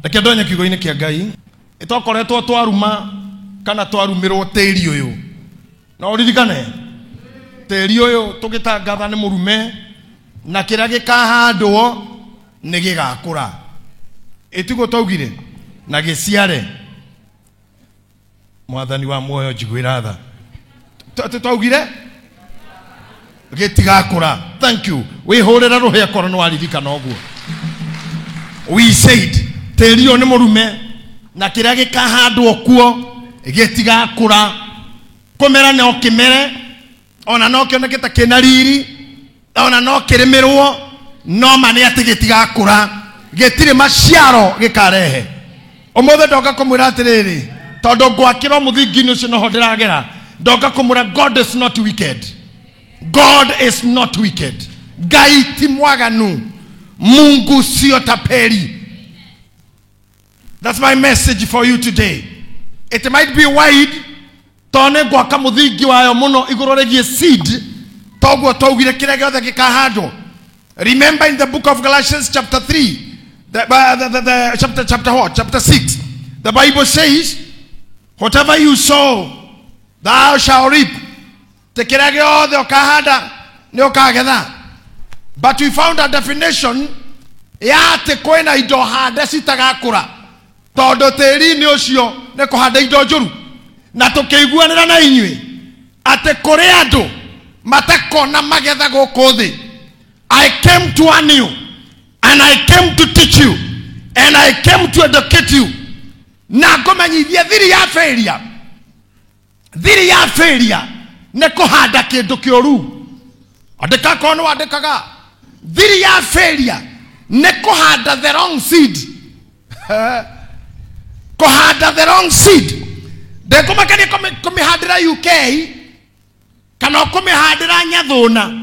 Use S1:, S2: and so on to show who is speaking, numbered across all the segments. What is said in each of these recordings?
S1: Reke ndonye kiugo-inĩ kĩa Ngai. Ĩtokoretwo twaruma kana twarumirwo tĩri ũyũ. Na ũririkane tĩri ũyũ tũgĩtangatha nĩ mũrume na kĩrĩa gĩkahandwo nĩ gĩgakũra. Ĩtiguo twaugire na gĩciare. Mwathani wa muoyo njiguĩra tha. Twaugire gĩtigakũra. Thank you. Wĩhũrĩre rũhĩ akorwo nĩ waririkana ũguo. We said tĩri ũyũ nĩ mũrume na kĩrĩa gĩkahandwo kuo gĩtigakũra. Kũmera no kĩmere, ona no kĩoneke ta kĩna riri, ona no kĩrĩmĩrwo, no ma nĩ atĩ gĩtigakũra, gĩtirĩ maciaro gĩkarehe. Ũmũthĩ ndoka kũmwĩra atĩrĩrĩ, tondũ ngwakĩra mũthingi-inĩ ũcio noho ndĩragera, ndoka kũmwĩra God is not wicked. God is not wicked. Ngai ti mwaganu. Mungu sio tapeli. That's my message for you today. It might be wide, tondũ nĩ ngwaka mũthingi wayo mũno igũrũ rĩgiĩ seed, toguo twaugire kĩrĩa gĩothe gĩkahandwo. Remember in the book of Galatians chapter 3, the chapter what? Chapter 6. The Bible says, whatever you sow, thou shalt reap. Te kĩrĩa gĩothe ũkahanda nĩ ũkagetha. But we found a definition ya atĩ kwĩna indo hande citagakũra, tondũ tĩri-inĩ ũcio nĩ kũhanda indo njũru. Na tũkĩiguanĩra na inyuĩ atĩ kũrĩ andũ matakona magetha gũkũ thĩ. I came to warn you, and I came to teach you, and I came to educate you. Na ngũmenyithie thiri ya failure. Thiri ya failure nĩ kũhanda kĩndũ kĩũru. Andĩka korwo nĩ wandĩkaga. Thiri ya failure nĩ kũhanda the wrong seed. Kũhanda the wrong seed. Ndĩkũmakania kũmĩhandĩra UK kana ũkũmĩhandĩra Nyathũna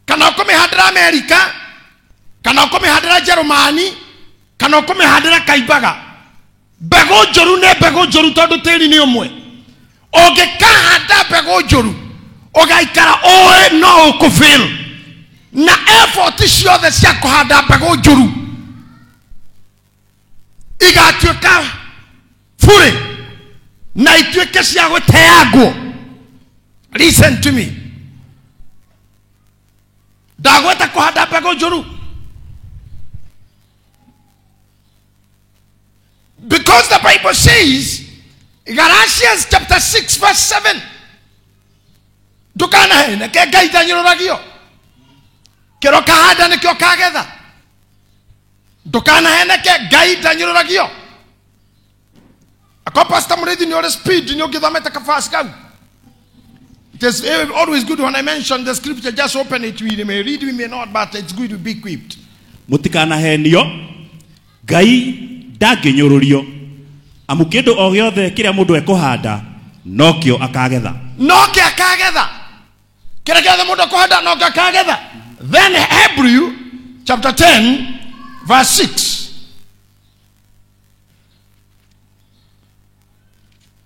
S1: kana ũkũmĩhandĩra Amerika kana ũkũmĩhandĩra Jerumani kana ũkũmĩhandĩra Kaimbaga. Mbegũ njũru nĩ mbegũ njũru tondũ tĩri nĩ ũmwe. Ũngĩkahanda mbegũ njũru ũgaikara ũĩ no ũkũfail, na effort ciothe cia kũhanda mbegũ njũru igatuĩka bure na ituĩke cia gũteangwo. Listen to me. Ndagweta kũhanda mbegũ njũru because the Bible says, Galatians chapter 6 verse 7, ndũkanaheneke, Ngai ndanyũrũragio. Kĩrĩa ũkahanda nĩkĩo ũkagetha. Ndũkanaheneke, Ngai ndanyũrũragio. Akorwo Pastor Mũrĩithi nĩ ũrĩ speed nĩ ũngĩthomete kabasi kau. It is always good when I mention the scripture, just open it. We may read, we may not, but it's good to be equipped.
S2: Mũtikanahenio, Ngai ndangĩnyũrũrio. Amu kĩndũ o gĩothe kĩrĩa mũndũ ekũhanda nokĩo akagetha.
S1: Nokĩo akagetha. Kĩrĩa gĩothe mũndũ ekũhanda nokĩo akagetha. Then Hebrew chapter 10 verse 6.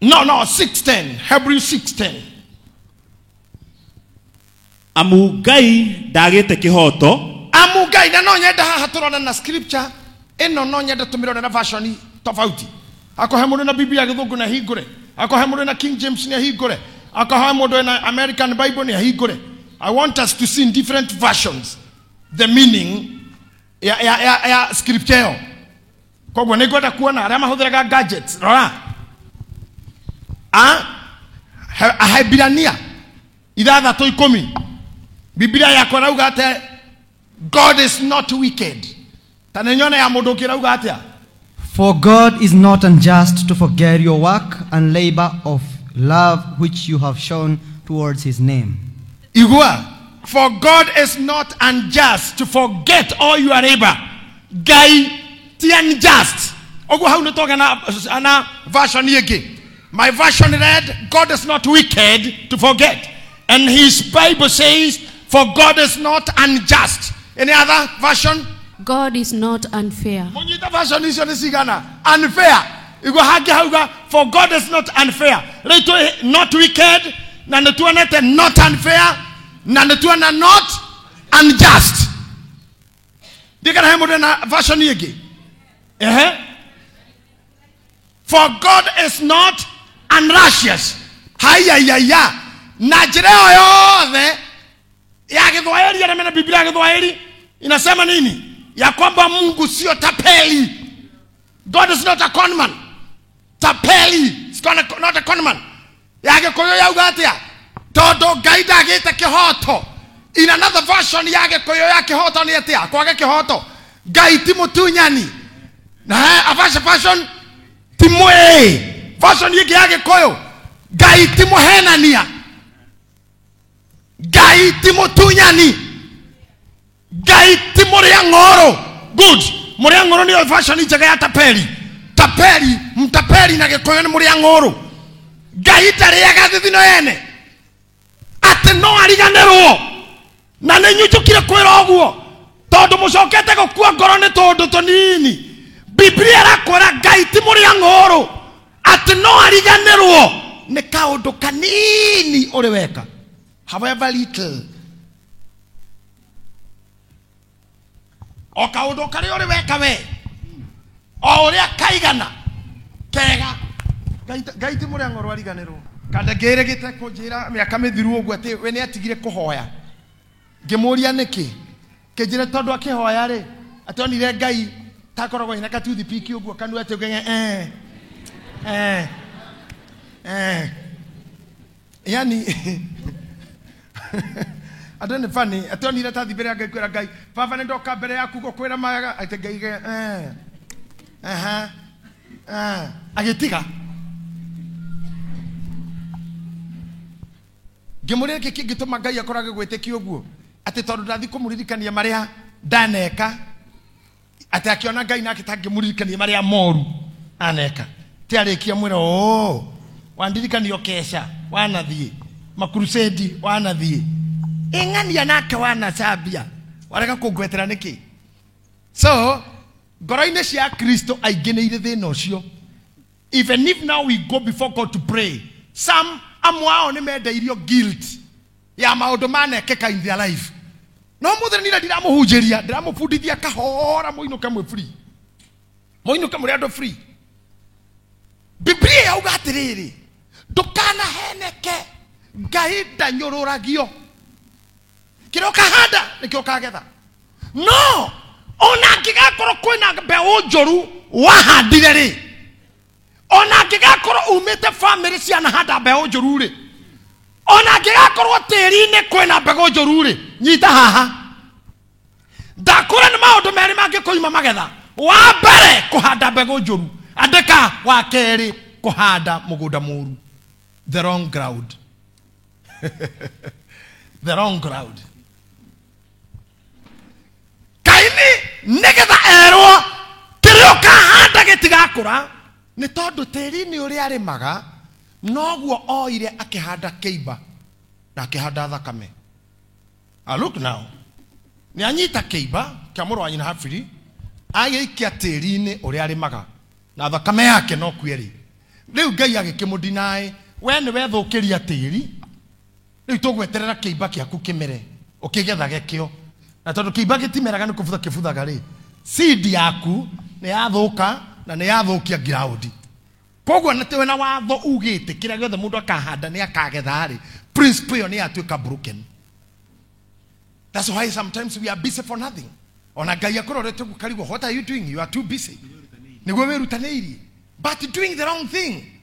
S1: No, 6:10. Hebrew 6:10.
S2: Amu Ngai ndagĩte kĩhoto.
S1: Amu Ngai, na no nyende haha tũrore na scripture ĩno, no nyende tũmĩrore na version tofauti. Akohe mũndũ na Biblia gĩthũngũ na hingũre, akohe mũndũ na King James na hingũre, akohe mũndũ na American Bible na hingũre. I want us to see in different versions the meaning ya scripture ĩyo. Koguo nĩ ngwenda kuona arĩa mahũthĩraga gadgets. Rora Ahebirania 6:10. Biblia yakwa rauga atĩ God is not wicked. Ta nĩ nyone ya mũndũ ũngĩ rauga atĩa?
S3: For God is not unjust to forget your work and labor of love which you have shown towards his name.
S1: Igua, for God is not unjust to forget all your labor. Ngai ti unjust. Oguo hau nĩ twoga na version ĩngĩ. My version read, God is not wicked to forget. And his Bible says, for God is not unjust. Any other version?
S4: God is not unfair.
S1: Munyita version icio nĩ cigana? Unfair. Igua hangĩ hauga, for God is not unfair. Rĩu twĩ not wicked, na nĩ tuonete not unfair, na nĩ tuona not unjust. Ndikana he mũndũ na version ĩngĩ. Ehe. For God is not unrighteous. Hayayaya. Na njĩra ĩyo yothe ya Gĩthwaĩri, arĩa mena Biblia ya Gĩthwaĩri inasema nini? Ya kwamba Mungu sio tapeli. God is not a conman. Tapeli. It's not a conman. Ya Gĩkũyũ yauga atĩa? Tondũ Ngai ndagĩte kĩhoto. In another version ya Gĩkũyũ ya kĩhoto nĩ atĩa? Kwaga kĩhoto. Ngai ti mũtunyani. Na a version ti mwĩĩ. Version ĩngĩ ya Gĩkũyũ, Ngai ti mũhenania. Ngai ti mũtunyani. Ngai ti mũrĩa ng'oro. Good. Mũrĩa ng'oro nĩyo version njega ya tapeli. Tapeli, mtapeli na Gĩkũyũ nĩ mũrĩa ng'oro. Ngai ndarĩaga thithino ene. Atĩ no ariganĩrwo. Na nĩ nyunjũkire kwĩra ũguo tondũ mũcokete gũkua ngoro nĩ tũndũ tũnini. Biblia ĩrakwĩra Ngai ti mũrĩa ng'oro, atĩ no ariganĩrwo nĩ kaũndũ kanini ũrĩ weka. However little. O kaũndũ karĩa ũrĩ weka we, o ũrĩa kaigana kega. Ngai ti mũrĩa ng'oro ariganĩrwo. Kanda ngĩrĩgĩte kũnjĩra mĩaka mĩthiru ũguo atĩ we nĩ atigire kũhoya. Ngĩmũria nĩkĩ? Kĩnjĩre tondũ akĩhoya rĩ, atĩ onire Ngai takoragwo ena gatuthipiki ũguo kanua atĩ ũgenge eh eh eh. Yani andũ nĩ funny, atĩ onire tathi mbere ya Ngai kwĩra Ngai, baba nĩ ndoka mbere yaku gũkwĩra maga, atĩ Ngai ge eh aha eh agĩtiga. Ngĩmũria nĩkĩ kĩngĩtũma Ngai akorage gwĩtĩkia ũguo, atĩ tondũ ndathi kũmũririkania marĩa ndaneka, atĩ akĩona Ngai nake tangĩmũririkania marĩa moru aneka. Ti arĩkia mwĩra, oh, wandirikania ũkeca, wanathiĩ makurusedi, wanathiĩ ĩng'ania nake wanacambia, warega kũngwetera nĩkĩ? So ngoro-inĩ cia Kristo aingĩ nĩ irĩ thĩna ũcio. Even if now we go before God to pray, some amwe ao nĩ mendeirio guilt ya maũndũ manekĩka in their life. No mũthĩ nĩ ndiramũhunjĩria, ndiramũbundithia kahora, mũinũke mwĩ free, mũinũke mũrĩ andũ free. Biblia yauga atĩrĩrĩ, ndũkanaheneke, Ngai ndanyũrũragio. Kĩrĩa ũkahanda nĩkĩo ũkagetha. No ona angĩgakorwo kwĩna mbeũ njũru wahandire rĩ, ona angĩgakorwo umĩte famĩlĩ cianahanda mbeũ njũru rĩ, ona angĩgakorwo tĩri-inĩ kwĩna mbegũ njũru rĩ, nyita haha. Ndakũra nĩ maũndũ merĩ mangĩkũima magetha. Wa mbere kũhanda mbegũ njũru, andĩka. Wa kerĩ kũhanda mũgũnda mũru, the wrong ground. The wrong ground. Kaini nĩgetha erwo kĩrĩa ũkahanda gĩtigakũra, nĩ tondũ tĩri-inĩ ũrĩa arĩmaga noguo oire akĩhanda kĩimba na akĩhanda thakame. Look now, nĩ anyita kĩimba kĩa mũrũ wa nyina Habili, agĩikia tĩri-inĩ ũrĩa arĩmaga na thakame yake no kuo ĩrĩ. Rĩu Ngai agĩkĩmũdinaĩ, we nĩ wethũkĩria tĩri, rĩu tũgweterera kĩimba kĩaku kĩmere ũkĩgethage kĩo. Na tondũ kĩimba gĩtimeraga nĩ kũbutha kĩbuthaga rĩ, seed yaku nĩ yathũka na nĩ yathũkia ground. Koguo nĩ twĩna watho ugĩte kĩrĩa gĩothe mũndũ akahanda nĩ akagetha rĩ, principle ĩyo nĩ yatuĩka broken. That's why sometimes we are busy for nothing. Ona Ngai akũrorete gũkarigwo, what are you doing? You are too busy. Nĩguo wĩrutanĩirie, but doing the wrong thing.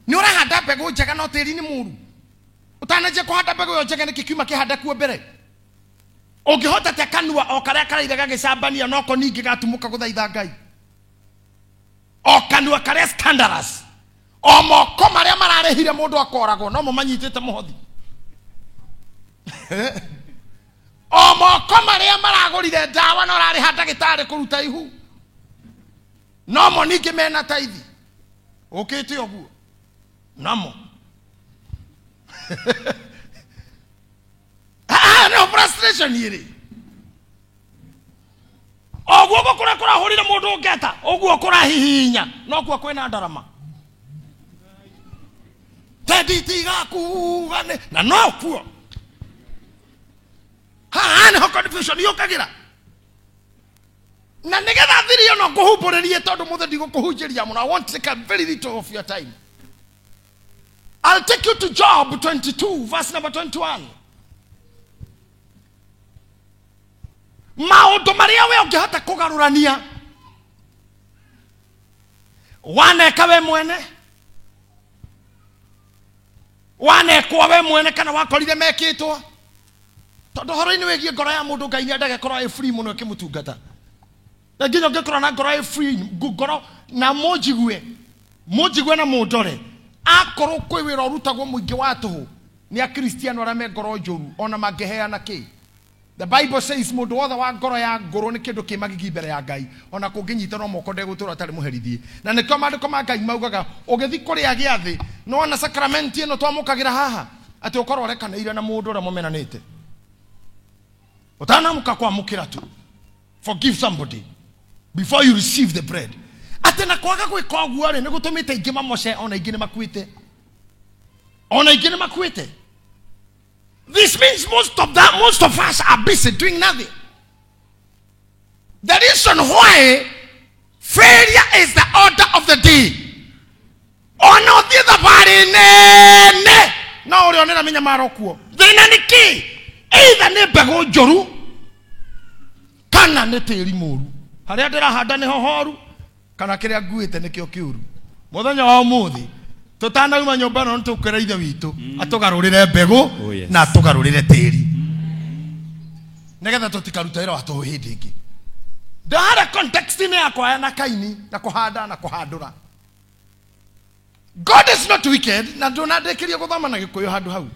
S1: Nĩ ũrahanda mbegũ njega no tĩri nĩ mũru. Ũtananjia kũhanda mbegũ ĩyo njega nĩkĩ kiuma kĩhande kuo mbere? Ũngĩhota atĩa kanua o karĩa karaire gagĩcambania noko ningĩ gatumũka gũthaitha Ngai? O kanua karĩa scandalous, o moko marĩa mararĩhire mũndũ akoragwo nomo manyitĩte mũhothi, o moko marĩa maragũrire ndawa na ũrarĩha ndagĩtarĩ kũruta ihu nomo ningĩ mena taithi ũkĩte ũguo nomo. No frustration ĩrĩ oguo gũkũra kũrahũrire mũndũ ũngeta ũguo kũrahihinya nokuo kwĩna ndarama tendi tigakuga nĩ na nokuo haha nĩho confusion yũkagĩra. Na nĩgetha thiri ĩno ngũhumbũrĩrie tondũ mũthĩ ndigũkũhunjĩria mũno. I want to take a very little of your time. I'll take you to Job 22 verse number 21. Maũndũ marĩa we ũngĩhota kũgarũrania waneka we mwene, wanekwo we mwene, kana wakorire mekĩtwo. Tondũ ũhoro-inĩ wĩgiĩ ngoro ya mũndũ, Ngai nĩendaga ĩkorwo ĩ free mũno ĩkĩmũtungata. Na nginya ũngĩkorwo na ngoro ĩ free, ngoro na mũnjigue, mũnjigue na mũndore, akorwo kwĩ wĩra ũrutagwo mũingĩ wa tũhũ nĩ akristiano arĩa me ngoro njũru, ona mangĩheana kĩ. The Bible says mũndũ wothe wa ngoro ya ngũrũ nĩ kĩndũ kĩ magigi mbere ya Ngai, ona kũngĩnyitwo no moko ndegũtũra atarĩ mũherithie. Na nĩkĩo maandĩko ma Ngai maugaga ũgĩthiĩ kũrĩa gĩathĩ, nĩwona sacramenti ĩno twamũkagĩra haha, atĩ ũkorwo ũrekanĩire na mũndũ ũrĩa mũmenanĩte. Ũtanamũka kwamũkĩra tu, forgive somebody before you receive the bread. Atĩ na kwaga gwĩka ũguo rĩ, nĩ gũtũmĩte aingĩ mamoce, ona aingĩ nĩ makuĩte. Ona aingĩ nĩ makuĩte. This means most of us are busy doing nothing. The reason why failure is the order of the day. Ona ũthiĩ thabarĩ nene, no ũrĩonera mĩnyamaro kuo. Thĩna nĩ kĩ? Either nĩ mbegũ njũru kana nĩ tĩri mũru. Harĩa ndĩrahanda nĩho horu, kana kĩrĩa nguĩte nĩkĩo kĩũru. Mũthenya wa ũmũthĩ tũtanauma nyũmba ĩno nĩtũkwĩra Ithe witũ atũgarũrĩre mbegũ
S2: Oh, yes.
S1: na atũgarũrĩre tĩri, nĩgetha tũtikaruta wĩra wa tũhũ hĩndĩ ĩngĩ. Ndahara context-inĩ yakwa na Kaini na kũhanda na kũhandũra. God is not wicked, na ndũnandĩkĩrie gũthoma na Gĩkũyũ handũ hau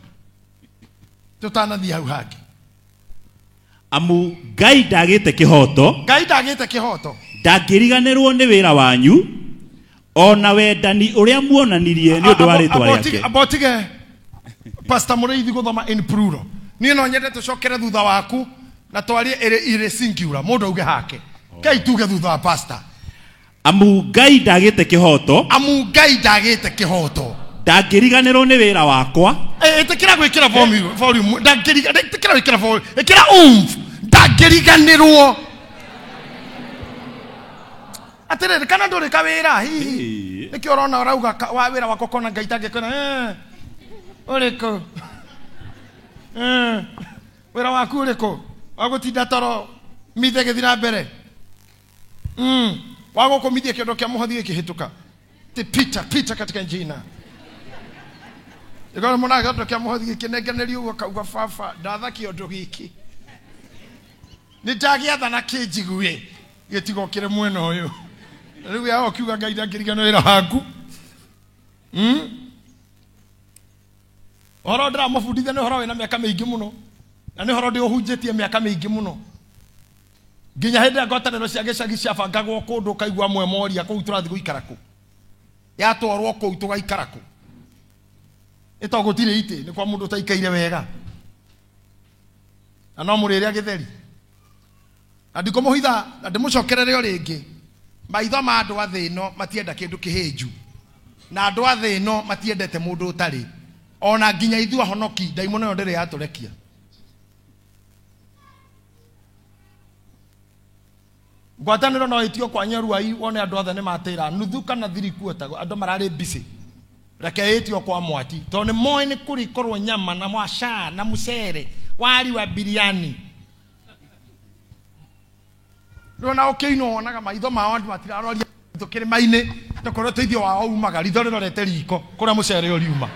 S1: tũtanathiĩ hau hangĩ.
S2: Amu Ngai ndagĩte kĩhoto.
S1: Ngai ndagĩte kĩhoto.
S2: Ndangĩriganĩrwo nĩ wĩra wanyu ona wendani ũrĩa muonanirie nĩ ũndũ wa rĩtwa rĩake.
S1: Amba ũtige Pastor Mũrĩithi gũthoma in plural. Niĩ no nyende tũcokere thutha waku na twarie ĩrĩ singular, mũndũ auge hake. Kei tuge thutha wa pastor.
S2: Amu Ngai ndagĩte kĩhoto.
S1: Amu Ngai ndagĩte kĩhoto.
S2: Ndangĩriganĩrwo nĩ wĩra wakwa.
S1: Ĩtĩkĩra gwĩkĩra volume, ĩtĩkĩra gwĩkĩra volume, ĩkĩra oomph. Ndangĩriganĩrwo. Atĩrĩrĩ, kana ndũrĩ kawĩra hihi? Nĩkĩo ũrona ũrauga wa wĩra wakwa kona Ngai tangĩkona, ũrĩkũ? Wĩra waku ũrĩkũ? Wa gũtinda toro mithe gĩthiĩ na mbere. Wa gũkũmithia kĩndũ kĩa mũhothi gĩkĩhĩtũka. Ti Peter, Peter katika jina. Ĩkorwo mũna kĩndũ kĩa mũhothi gĩkĩnengererio ũguo akauga, baba, ndatha kĩondo gĩkĩ. Nĩ ndagĩathana kĩnjigue gĩtigokĩre mwena ũyũ. Rĩu yaho ũkiuga Ngai ndangĩriganĩrwo wĩra waku. Ũhoro ndĩramũbundithia nĩ ũhoro wĩna mĩaka mĩingĩ mũno. Na nĩ ũhoro ndĩũhunjĩtie mĩaka mĩingĩ mũno. Nginya hĩndĩ ĩrĩa ngwatanĩro cia gĩcagi ciabangagwo kũndũ ũkaigua amwe moria kũu tũrathiĩ gũikara kũ. Yatwarwo kũu tũgaikara kũ. Nĩ tondũ gũtirĩ itĩ, nĩ kwa mũndũ ũtaikaire wega. Na no mũrĩre gĩtheri. Na ndikũmũhitha, na ndĩmũcokerere o rĩngĩ. Maitho ma andũ a thĩ ĩno matienda kĩndũ kĩhĩnju. Na andũ a thĩ ĩno matiendete mũndũ ũtarĩ. Ona nginya ithuĩ ahonoki, ndaimono ĩyo ndĩrĩ yatũrekia. Ngwatanĩro no ĩtio kwa Nyaruai wone andũ othe nĩ matĩra nuthu kana thiri kuota andũ mararĩ busy. Reke ĩtio kwa Mwati tondũ nĩ moĩ nĩ kũrĩkorwo nyama na mwaca na mũcere wari wa biriani. Rĩu na ũkĩinwo wonaga maitho mao andũ matiraroria tũkĩrĩma-inĩ tokorwo ũteithio wao umaga ritho rĩrorete riko kũrĩa mũcere ũriuma.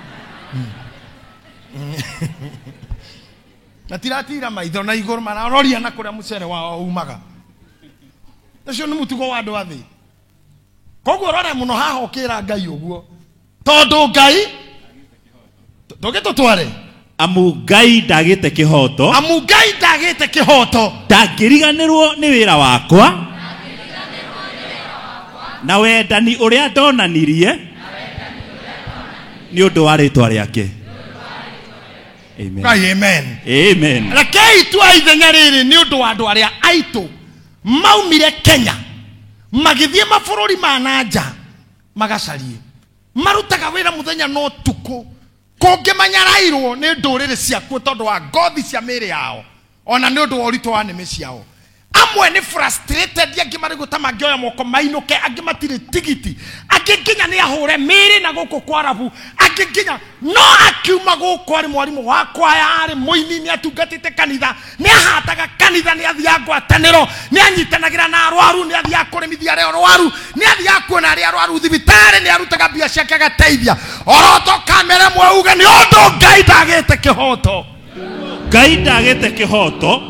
S1: Na tiratira maitho na igũrũ mararoria na kũrĩa mũcere wao umaga. Ũcio nĩ mũtugo wa andũ a thĩ. Koguo rora mũno haha ũkĩra Ngai ũguo. Tondũ Ngai tũgĩtũtware.
S2: Amu Ngai ndagĩte kĩhoto.
S1: Amu Ngai ndagĩte kĩhoto.
S2: Ndangĩriganĩrwo nĩ wĩra wakwa. Na wendani ũrĩa ndonanirie nĩ ũndũ wa rĩtwa rĩake. Amen.
S1: Ngai, amen.
S2: Amen.
S1: Rekei tua ithenya rĩrĩ nĩ ũndũ wa andũ arĩa aitũ maumire Kenya magĩthiĩ mabũrũri ma na nja magacarie. Marutaga wĩra mũthenya na ũtukũ kũngĩmanyarairwo nĩ ndũrĩrĩ ciakuo tondũ wa ngothi cia mĩĩrĩ yao ona nĩ ũndũ wa ũritũ wa nĩmĩ ciao. Amwe nĩ frustrated, angĩ marĩ gwĩta mangĩoya moko mainũke, angĩ matirĩ tigiti, angĩ nginya nĩ ahũre mĩĩrĩ na gũkũ kwa Arabu, angĩ nginya no akiuma gũkũ arĩ mwarimũ wa kwaya, arĩ mũini, nĩ atungatĩte kanitha, nĩ ahataga kanitha, nĩ athiaga ngwatanĩro, nĩ anyitanagĩra na arwaru, nĩ athiaga kũrĩmithia arĩa arwaru, nĩ athiaga kuona arĩa arwaru thibitarĩ, nĩ arutaga mbia ciake agateithia. Oroto kamere mwe uge nĩ ũndũ Ngai ndagĩte kĩhoto.
S2: Ngai ndagĩte kĩhoto.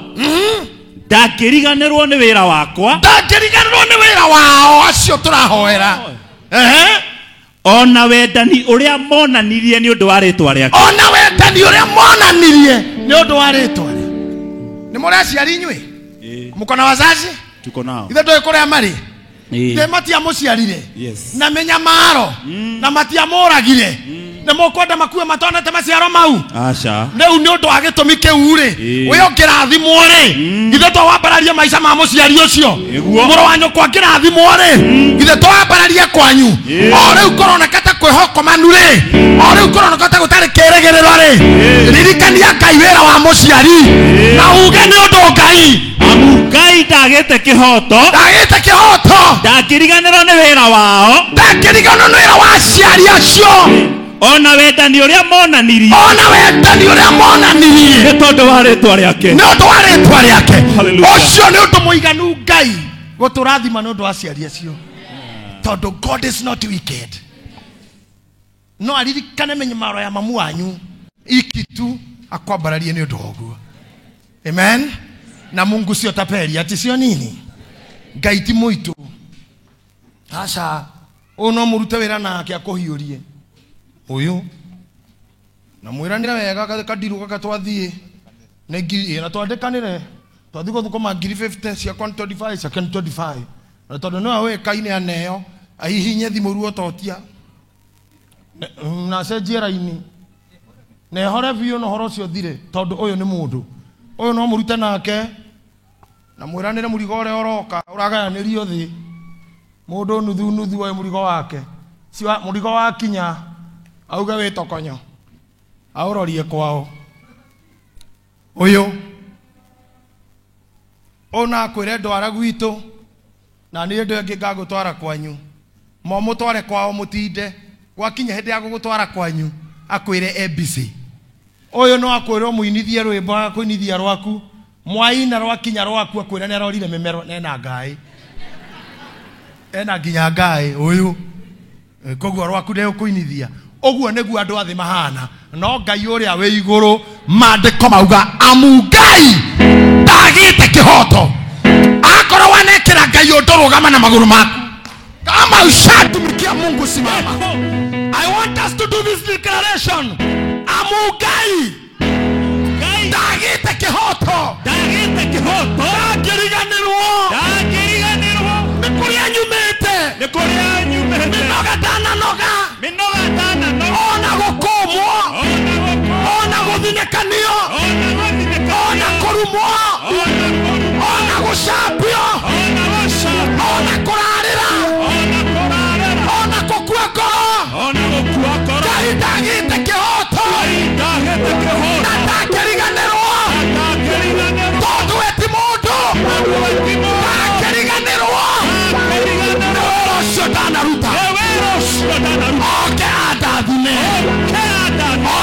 S2: Ndangĩriganĩrwo nĩ wĩra wakwa.
S1: Ndangĩriganĩrwo nĩ wĩra wao acio tũrahoera.
S2: Ona wendani ũrĩa monanirie nĩ ũndũ wa rĩtwa rĩake.
S1: Ona wendani ũrĩa monanirie nĩ ũndũ wa rĩtwa rĩake. Nĩ mũrĩ aciari inyuĩ? Mũko na wazazi?
S2: Tuko nao.
S1: Ithe ndũĩ kũrĩa marĩ? Ithe matiamũciarire. Na mĩnyamaro. Na matiamũragire. Nĩ mũkwenda makue matonete maciaro mau?
S2: Aca.
S1: Rĩu nĩ ũndũ wa gĩtũmi kĩu rĩ, wĩ ũngĩrathimwo rĩ, ithe to wambararie maica ma mũciari ũcio. Mũrũ wa nyũkwa angĩrathimwo rĩ, ithe to wambararie kwanyu. O rĩu kũroneka ta kwĩhokomanu rĩ, o rĩu kũroneka ta gũtarĩ kĩrĩgĩrĩro rĩ, ririkania Ngai wĩra wa mũciari na uge nĩ ũndũ Ngai.
S2: Amu Ngai ndagĩte kĩhoto.
S1: Ndagĩte kĩhoto.
S2: Ndangĩriganĩrwo nĩ wĩra wao.
S1: Ndangĩriganĩrwo nĩ wĩra wa aciari acio.
S2: Ona wendani ũrĩa monanirie.
S1: Ona wendani ũrĩa monanirie.
S2: Nĩ tondũ wa rĩtwa rĩake.
S1: Nĩ ũndũ wa rĩtwa rĩake. Ũcio nĩ ũndũ mũiganu Ngai gũtũrathima nĩ ũndũ wa aciari acio. Tondũ God is not wicked. No aririkane mĩnyamaro ya mamu wanyu iki tu akwambararie nĩ ũndũ wa ũguo. Amen. Na Mungu sio tapeli, ati sio nini? Ngai ti mũitũ. Aca, ũyũ no mũrute wĩra nake akũhiũrie. Ũyũ na mwĩranĩre wega kandiru gaka twathiĩ nĩ ngiri na twandĩkanĩre twathiĩ gũthũkũma ngiri 50 ciakwa nĩ 25 ciake nĩ 25 na tondũ nĩwe wĩkaine aneo ahihinye thimũ ruo totia na acenjie raini na ehore biũ na ũhoro ũcio ũthire tondũ ũyũ nĩ mũndũ ũyũ no mũrute nake na mwĩranĩre mũrigo ũrĩa ũroka ũragayanĩrio thĩ mũndũ nuthu nuthu oe mũrigo wake mũrigo wakinya auge wĩ tokonyo aũrorie kwao. Ũyũ ũyũ akwĩre ndwara gwitũ na niĩ ndũ ĩngĩ ngagũtwara kwanyu mo mũtware kwao mũtinde gwakinya hĩndĩ ya gũgũtwara kwanyu akwĩre ABC. Ũyũ no akwĩre ũmũinithie rwĩmbo agakũinithia rwaku mwaina rwakinya rwaku akwĩre nĩarorire mĩmero ena ngaĩ ena nginya ngaĩ ũyũ koguo rwaku ndegũkũinithia. Ũguo nĩguo andũ a thĩ mahana no Ngai ũrĩa wĩ igũrũ maandĩko mauga amu Ngai ndagĩte kĩhoto. Akorwo wanekĩra Ngai ũndũ rũgama na magũrũ maku. Kama ushatumikia Mungu simama. I want us to do this declaration. Amu Ngai ndagĩte kĩhoto.
S2: Ndagĩte kĩhoto.
S1: Ndangĩriganĩrwo.
S2: Ndangĩriganĩrwo.
S1: Nĩ kũrĩa nyumĩte.
S2: Nĩ kũrĩa nyumĩte.
S1: Mĩnoga ndananoga.
S2: Mĩnoga ndananoga.
S1: Ona gũkũmwo. Ona gũthinĩkanio. Ona kũrumwo. Ona gũcambio. Ona kũrarĩra. Ona gũkua ngoro. Ngai ndagĩte kĩhoto. Na ndangĩriganĩrwo. Tondũ we ti mũndũ. Ndangĩriganĩrwo. Nĩ wĩra ũcio ndanaruta. Oke andathime.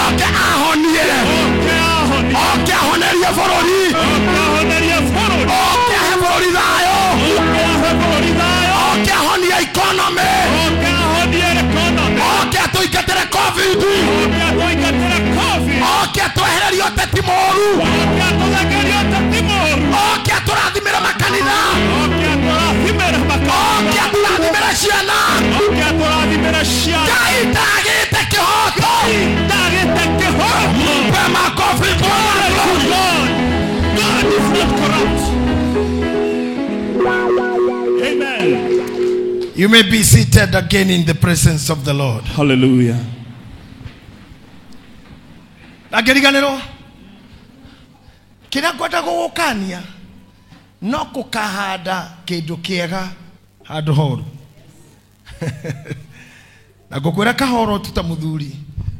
S1: Oke ahonie. Oke ahonerie bũrũri. Oke ahe bũrũri thayũ. Oke ahonie economy. Oke atũingatĩre COVID. Oke atwehererie ũteti mũũru. Oke atũrathimĩre makanitha. Oke atũrathimĩre ciana. Ngai ndagĩte kĩhoto. Mpe makofi Bwana.
S2: God is not corrupt. Amen.
S1: You may be seated again in the presence of the Lord.
S2: Hallelujah.
S1: Ndangĩriganĩrwo. Kĩrĩa ngwenda gũgũkania no kũkahanda kĩndũ kĩega handũ horu. Na ngũkwĩra kahoro tu ta mũthuri,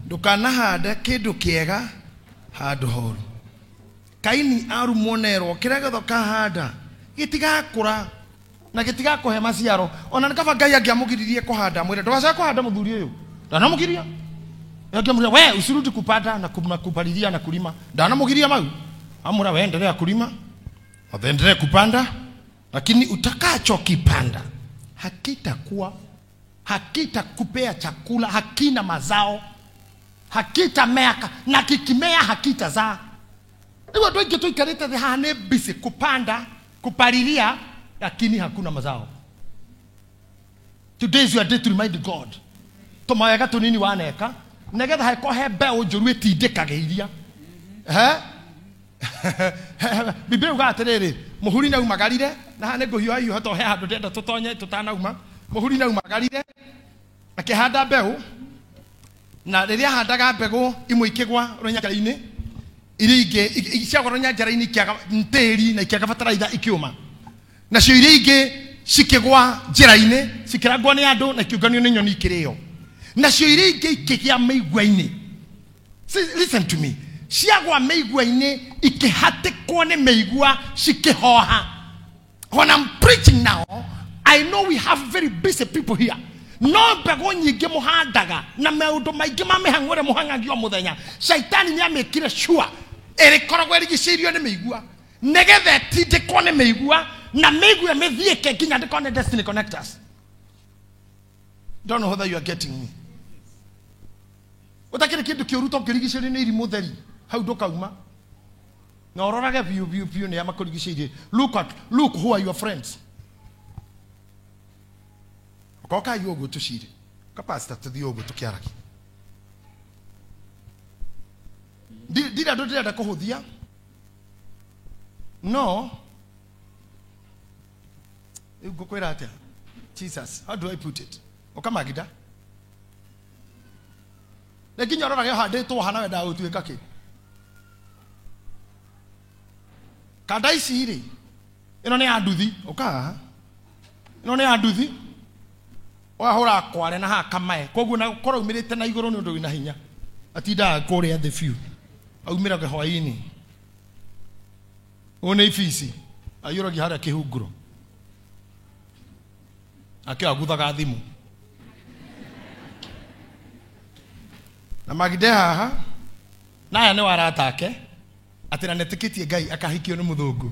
S1: ndũkanahande kĩndũ kĩega handũ horu. Kaini arumwo nerwo kĩrĩa gĩothe ũkahanda Gĩtigakũra na gĩtigakũhe maciaro. Ona nĩ kaba Ngai angĩamũgiririe kũhanda mwĩre ndũgacoke kũhanda mũthuri ũyũ. Ndanamũgiria. Angĩamũria we usirudi kupanda na kupalilia na kulima. Ndanamũgiria mau. Amura we endelea kulima. Endelea kupanda, lakini utakachokipanda hakitakuwa, hakitakupea chakula, hakina mazao, hakitamea, na kikimea hakitazaa. Rĩu andũ aingĩ tũikarĩte thĩ haha nĩ busy kupanda, kupalilia, lakini hakuna mazao. Today is your day to remind God. Tũmawega tũnini waneka, nĩgetha hangĩkorwo he mbeũ njũru ĩtindĩkagĩiria. Biblia yugaga atĩrĩrĩ, mũhuri nĩaumagarire, na haha nĩngũhiũha hiũha tondũ he handũ ndĩrenda tũtonye tũtanauma. Mũhuri nĩaumagarire, akĩhanda mbeũ, na rĩrĩa ahandaga mbegũ imwe ikĩgwa rũnyanjara-inĩ, iria ingĩ ciagwa rũnyanjara-inĩ ikĩaga tĩri na ikĩaga bataraitha ikĩũma. Nacio iria ingĩ cikĩgwa njĩra-inĩ, cikĩrangwo nĩ andũ na ikĩũnganio nĩ nyoni ikĩrĩo. Nacio iria ingĩ ikĩgĩa mĩigua-inĩ. Listen to me. Ciagwa mĩigua-inĩ ikĩhatĩkwo nĩ mĩigua cikĩhoha. When I'm preaching now, I know we have very busy people here. No mbegũ nyingĩ mũhandaga na maũndũ maingĩ ma mĩhang'o ĩrĩa mũhang'agio mũthenya, Shaitani nĩamĩkire sure ĩrĩkoragwo ĩrigicĩirio nĩ mĩigua, nĩgetha ĩtindĩkwo nĩ mĩigua na mĩigua ĩmĩthiĩke nginya ndĩkone destiny connectors. Don't know whether you are getting me. Ũtakĩrĩ kĩndũ kĩũru to ũngĩrigicĩrio nĩ irimũ theri hau ndũkauma. Na ũrorage biũ biũ biũ nĩ arĩa makũrigicĩirie. Look who are your friends. Okoka yu ũguo tũcire. Ka pastor tũthiĩ ũguo tũkĩaragia. Ndirĩ andũ ndĩrenda kũhũthia. No rĩu ngũkwĩra atĩa? Jesus, how do I put it? Ũkamagida. Nĩ nginya ũrorage ũhandĩtwo ha na wendaga gũtuĩka kĩ. Kanda ici rĩ, ĩno nĩ ya nduthi, ũka haha. Ĩno nĩ ya nduthi. Wahũra kware na haha kamae. Koguo na korwo aumĩrĩte na igũrũ nĩ ũndũ wĩna hinya. Atindaga kũrĩa thĩ biũ. Aumĩraga hwaĩ-inĩ. Ũyũ nĩ ibici. Aiyũragia harĩa kĩhunguro. Akĩo aguthaga thimũ. Na magide haha, na aya nĩ warata ake, atĩ na nĩetĩkĩtie Ngai akahikio nĩ mũthũngũ.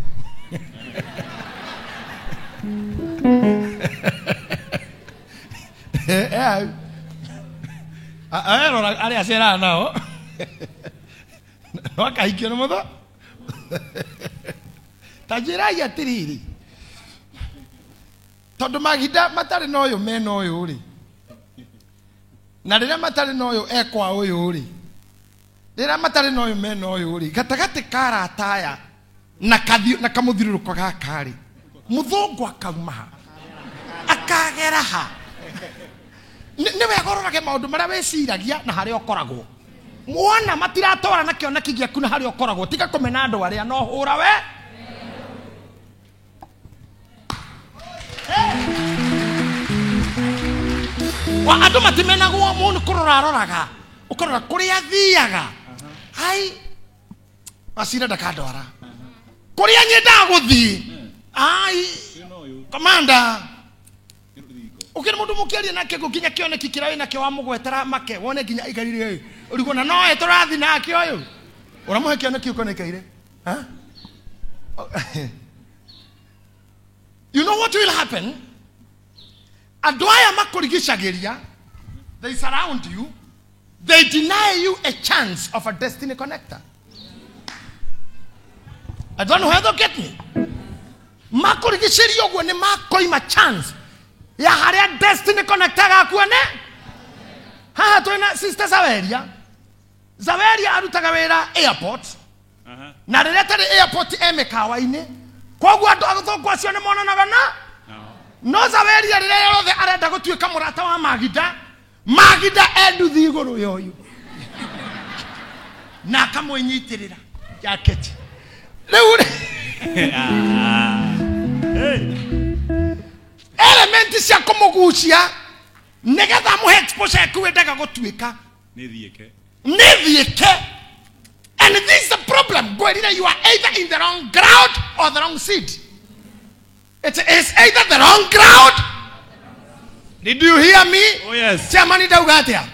S1: Arora arĩa aceraga nao, no akahikio nĩ mũthũngũ. Ta njĩrai atĩrĩrĩ, tondũ mahinda matarĩ na ũyũ mena ũyũ rĩ, na rĩrĩa matarĩ na ũyũ ekwa ũyũ rĩ, rĩrĩa matarĩ na ũyũ mena ũyũ rĩ, gatagatĩ ka arata aya na kamũthiũrũrũko gaka rĩ, mũthũngũ akauma ha, akagera ha. Nĩ wega ũrorage maũndũ marĩa wĩciragia na harĩa ũkoragwo. Mwana matiratwara na kĩoneki gĩaku na harĩa ũkoragwo, tiga kũmena andũ arĩa no hũra we. Wa andũ matimenagwo mũno kũrora aroraga, ũkarora kũrĩa athiaga. Ai, Wacira ndakandwara. Kũrĩa nyendaga gũthiĩ. Ai, komanda. Ũkĩrĩ mũndũ mũkĩaria nake nginya kĩoneki kĩrĩa wĩnakĩo wamũgwetera make, wone nginya aikarire ĩ. Ũrigwo na noe tũrathiĩ nake ũyũ. Ũramũhe kĩoneki ũkona aikaire. Ha? You know what will happen? Andũ aya makũrigicagĩria, they surround you, they deny you a chance of a destiny connector. I don't know how they get me. Makũrigicĩria ũguo nĩ makoima chance ya harĩa destiny connector gakuo nĩ. Haha twĩna sister Zaweria. Zaweria arutaga wĩra airport. Na rĩrĩa atarĩ airport e mĩkawa-inĩ. Koguo andũ athũngũ acio nĩ monanaga na no Zaweria rĩrĩa yothe arenda gũtuĩka mũrata wa Magida, Magida enduthi igũrũ ya ũyũ. Na akamwĩnyitĩrĩra jaketi. Rĩu rĩ, element cia kũmũgucia nĩgetha amũhe exposure yaku wendaga gũtuĩka.
S2: Nĩ thiĩke.
S1: Nĩ thiĩke. And this is the problem. Ngwĩrire you are either in the wrong ground or the wrong seed. It is either the wrong ground. Did you hear me?
S2: Oh, yes.
S1: Chairman ndauga atia?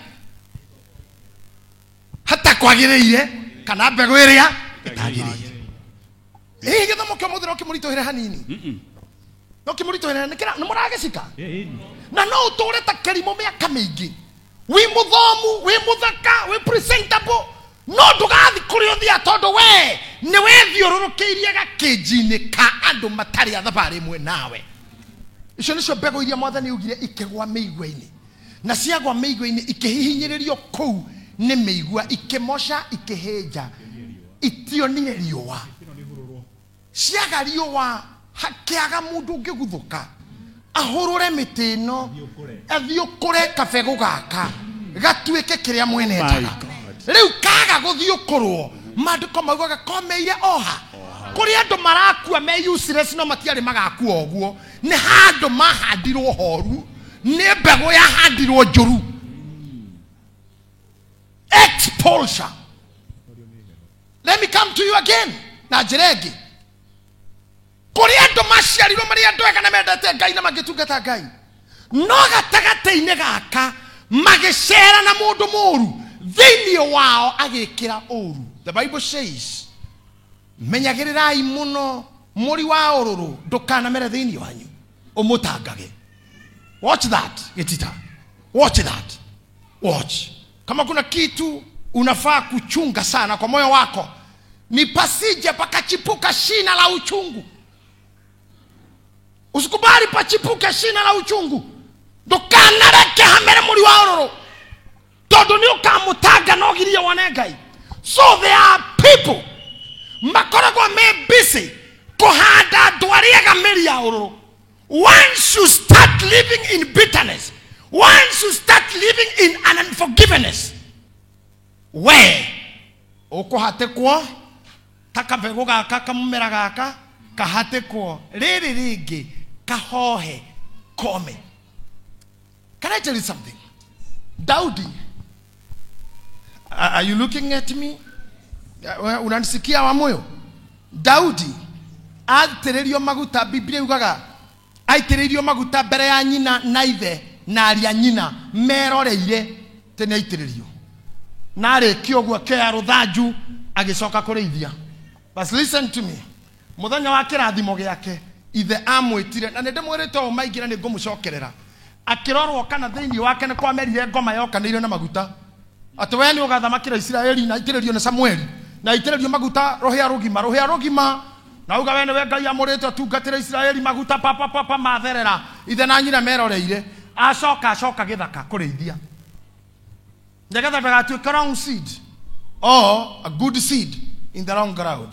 S1: Hata kwagiriire kana mbegu iria itagiriire. Ĩ gĩthomo kĩa ũmũthĩ no kĩmũritũhĩre hanini. No kĩmũritũhĩre nĩ mũragĩcika. Na no ũtũre ta kĩrimũ mĩaka mĩingĩ. Wĩ mũthomu, wĩ mũthaka, wĩ presentable, no ndũgathiĩ kũrĩa ũthiaga tondũ we nĩ wethiũrũrũkĩirie gakĩnji-inĩ ka andũ matarĩ a thabarĩ ĩmwe nawe. Icio nĩcio mbegũ iria mwathani augire ikĩgwa mĩigua-inĩ. Na ciagwa mĩigua-inĩ ikĩhihinyĩrĩrio kũu nĩ mĩigua, ikĩmoca, ikĩhĩnja, itionire riũa. Ciaga riũa hakĩaga mũndũ ũngĩguthũka ahũrũre mĩtĩ ĩno athiĩ ũkũre kabegũ gaka gatuĩke kĩrĩa mwene endaga. Rĩu kaga gũthiĩ ũkũrwo maandĩko maugaga komeire oha. Kũrĩ andũ marakua me useless no matiarĩ magakua ũguo. Nĩ handũ mahandirwo horu, nĩ mbegũ yahandirwo njũru. Expulsion. Let me come to you again na njĩra ĩngĩ. Kũrĩ andũ maciarirwo marĩ andũ ega na mendete Ngai na magĩtungata Ngai, no gatagatĩ-inĩ gaka magĩcera na mũndũ mũru thĩinĩ wao agĩkĩra ũru. The Bible says, menyagĩrĩrai mũno mũri wa ũrũrũ ndũkanamere thĩinĩ wanyu ũmũtangage. Watch that, Gitita. Watch that. Watch. Kama kuna kitu unafaa kuchunga sana kwa moyo wako ni pasije pakachipuka shina la uchungu. Usikubali pachipuke shina la uchungu. Ndukanareke hamere muri wa ũrũrũ tondu ni ukamutaga no girie wone Ngai. So there are people makoragwo me busy kuhanda andũ arĩa ega mĩri ya ũrũrũ. Once you start living in bitterness, once you start living in an unforgiveness, we ũkũhatĩkwo ta kabegũ gaka kamũmera gaka kahatĩkwo rĩrĩ rĩngĩ kahohe kome. Can I tell you something? Daudi, are you looking at me? Unanisikia wa moyo? Daudi aitĩrĩrio maguta, Biblia yugaga aitĩrĩirio maguta mbere ya nyina na ithe na aria nyina meroreire tene aitĩrĩrio. Na arĩkia ũguo akĩoya rũthanju agĩcoka kũrĩithia. But listen to me. Mũthenya wa kĩrathimo gĩake ithe amwĩtire, na nĩndĩmwĩrĩte ũũ maingĩ na nĩngũmũcokerera. Akĩrorwo kana thĩinĩ wake nĩ kwamerire ngoma yokanĩire na maguta. Atĩ we nĩ ũgathamakĩra Isiraeli na aitĩrĩrio nĩ Samueli na aitĩrĩrio maguta rũhĩa rũgima, rũhĩa rũgima. Na uga we nĩwe Ngai amũrĩte ũtungatĩre Isiraeli maguta papa papa matherera. Ithe na nyina meroreire. Acoka acoka gĩthaka kũrĩithia. Nĩgetha ndagatuĩke wrong seed or a good seed in the wrong ground.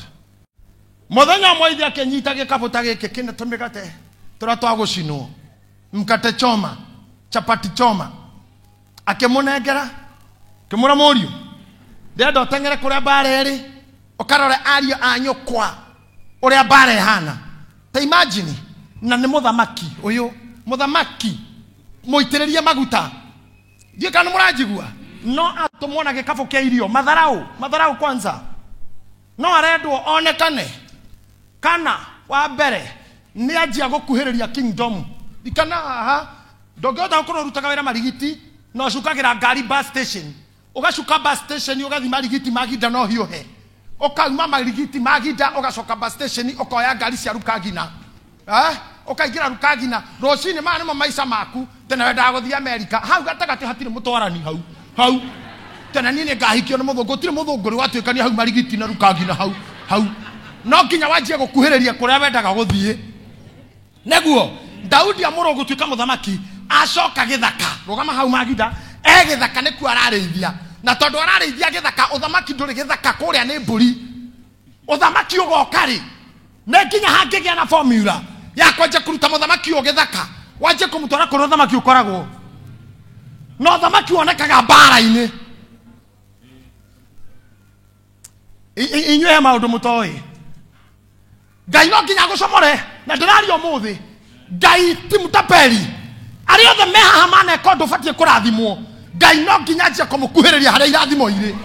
S1: Mũthenya ũmwe ithe akĩnyita gĩkabũ ta gĩkĩ kĩna tũmĩgate tũrĩa twa gũcinwo, mkate choma, chapati choma, akĩmũnengera akĩmwĩra mũriũ ndĩrenda ũteng'ere kũrĩa mbara ĩrĩ ũkarore ariũ a nyũkwa ũrĩa mbara ĩhana. Ta imagine, na nĩ mũthamaki ũyũ, mũthamaki mũitĩrĩrie maguta. Ndiũĩ kana nĩ mũranjigua. No atũmwo na gĩkabũ kĩa irio, matharau, matharau kwanza. No arendwo onekane kana wa mbere nĩ anjia gũkuhĩrĩria kingdom. Ikana haha ndũngĩhota gũkorwo ũrutaga wĩra Marigiti na ũcukagĩra ngari bus station, ũgacuka bus station ũgathiĩ Marigiti Maginda no hiũhe, ũkauma Marigiti Maginda ũgacoka bus station ũkoya ngari cia Rukagina, ũkaingĩra Rukagina rũcinĩ. Maya nĩmo maica maku. Tene wendaga gũthiĩ Amerika, hau gatagatĩ hatirĩ mũtwarani hau hau. Tene niĩ nĩngahikio nĩ mũthũngũ, gũtirĩ mũthũngũ rĩ watuĩkania hau Marigiti na Rukagina hau hau. No nginya wanjie gũkuhĩrĩria kũrĩa wendaga gũthiĩ. Nĩguo Daudi amũrwo gũtuĩka mũthamaki acoka gĩthaka, rũgama hau Maginda, e gĩthaka nĩkuo ararĩithia. Na tondũ ararĩithia gĩthaka, ũthamaki ndũrĩ gĩthaka, kũrĩa nĩ mbũri. Ũthamaki ũgoka rĩ, nĩ nginya hangĩgĩa na formula ya kwanjia kũruta mũthamaki ũyũ gĩthaka, wanjie kũmũtwara kũrĩa ũthamaki ũkoragwo. No ũthamaki wonekaga mbara-inĩ. Inyuĩ he maũndũ mũtoĩ. Ngai no nginya agũcomore, na ndĩraria ũmũthĩ. Ngai ti mũtapeli. Arĩa othe me haha maneka ũndũ ũbatiĩ kũrathimwo, Ngai no nginya anjie kũmũkuhĩrĩria harĩa irathimo irĩ.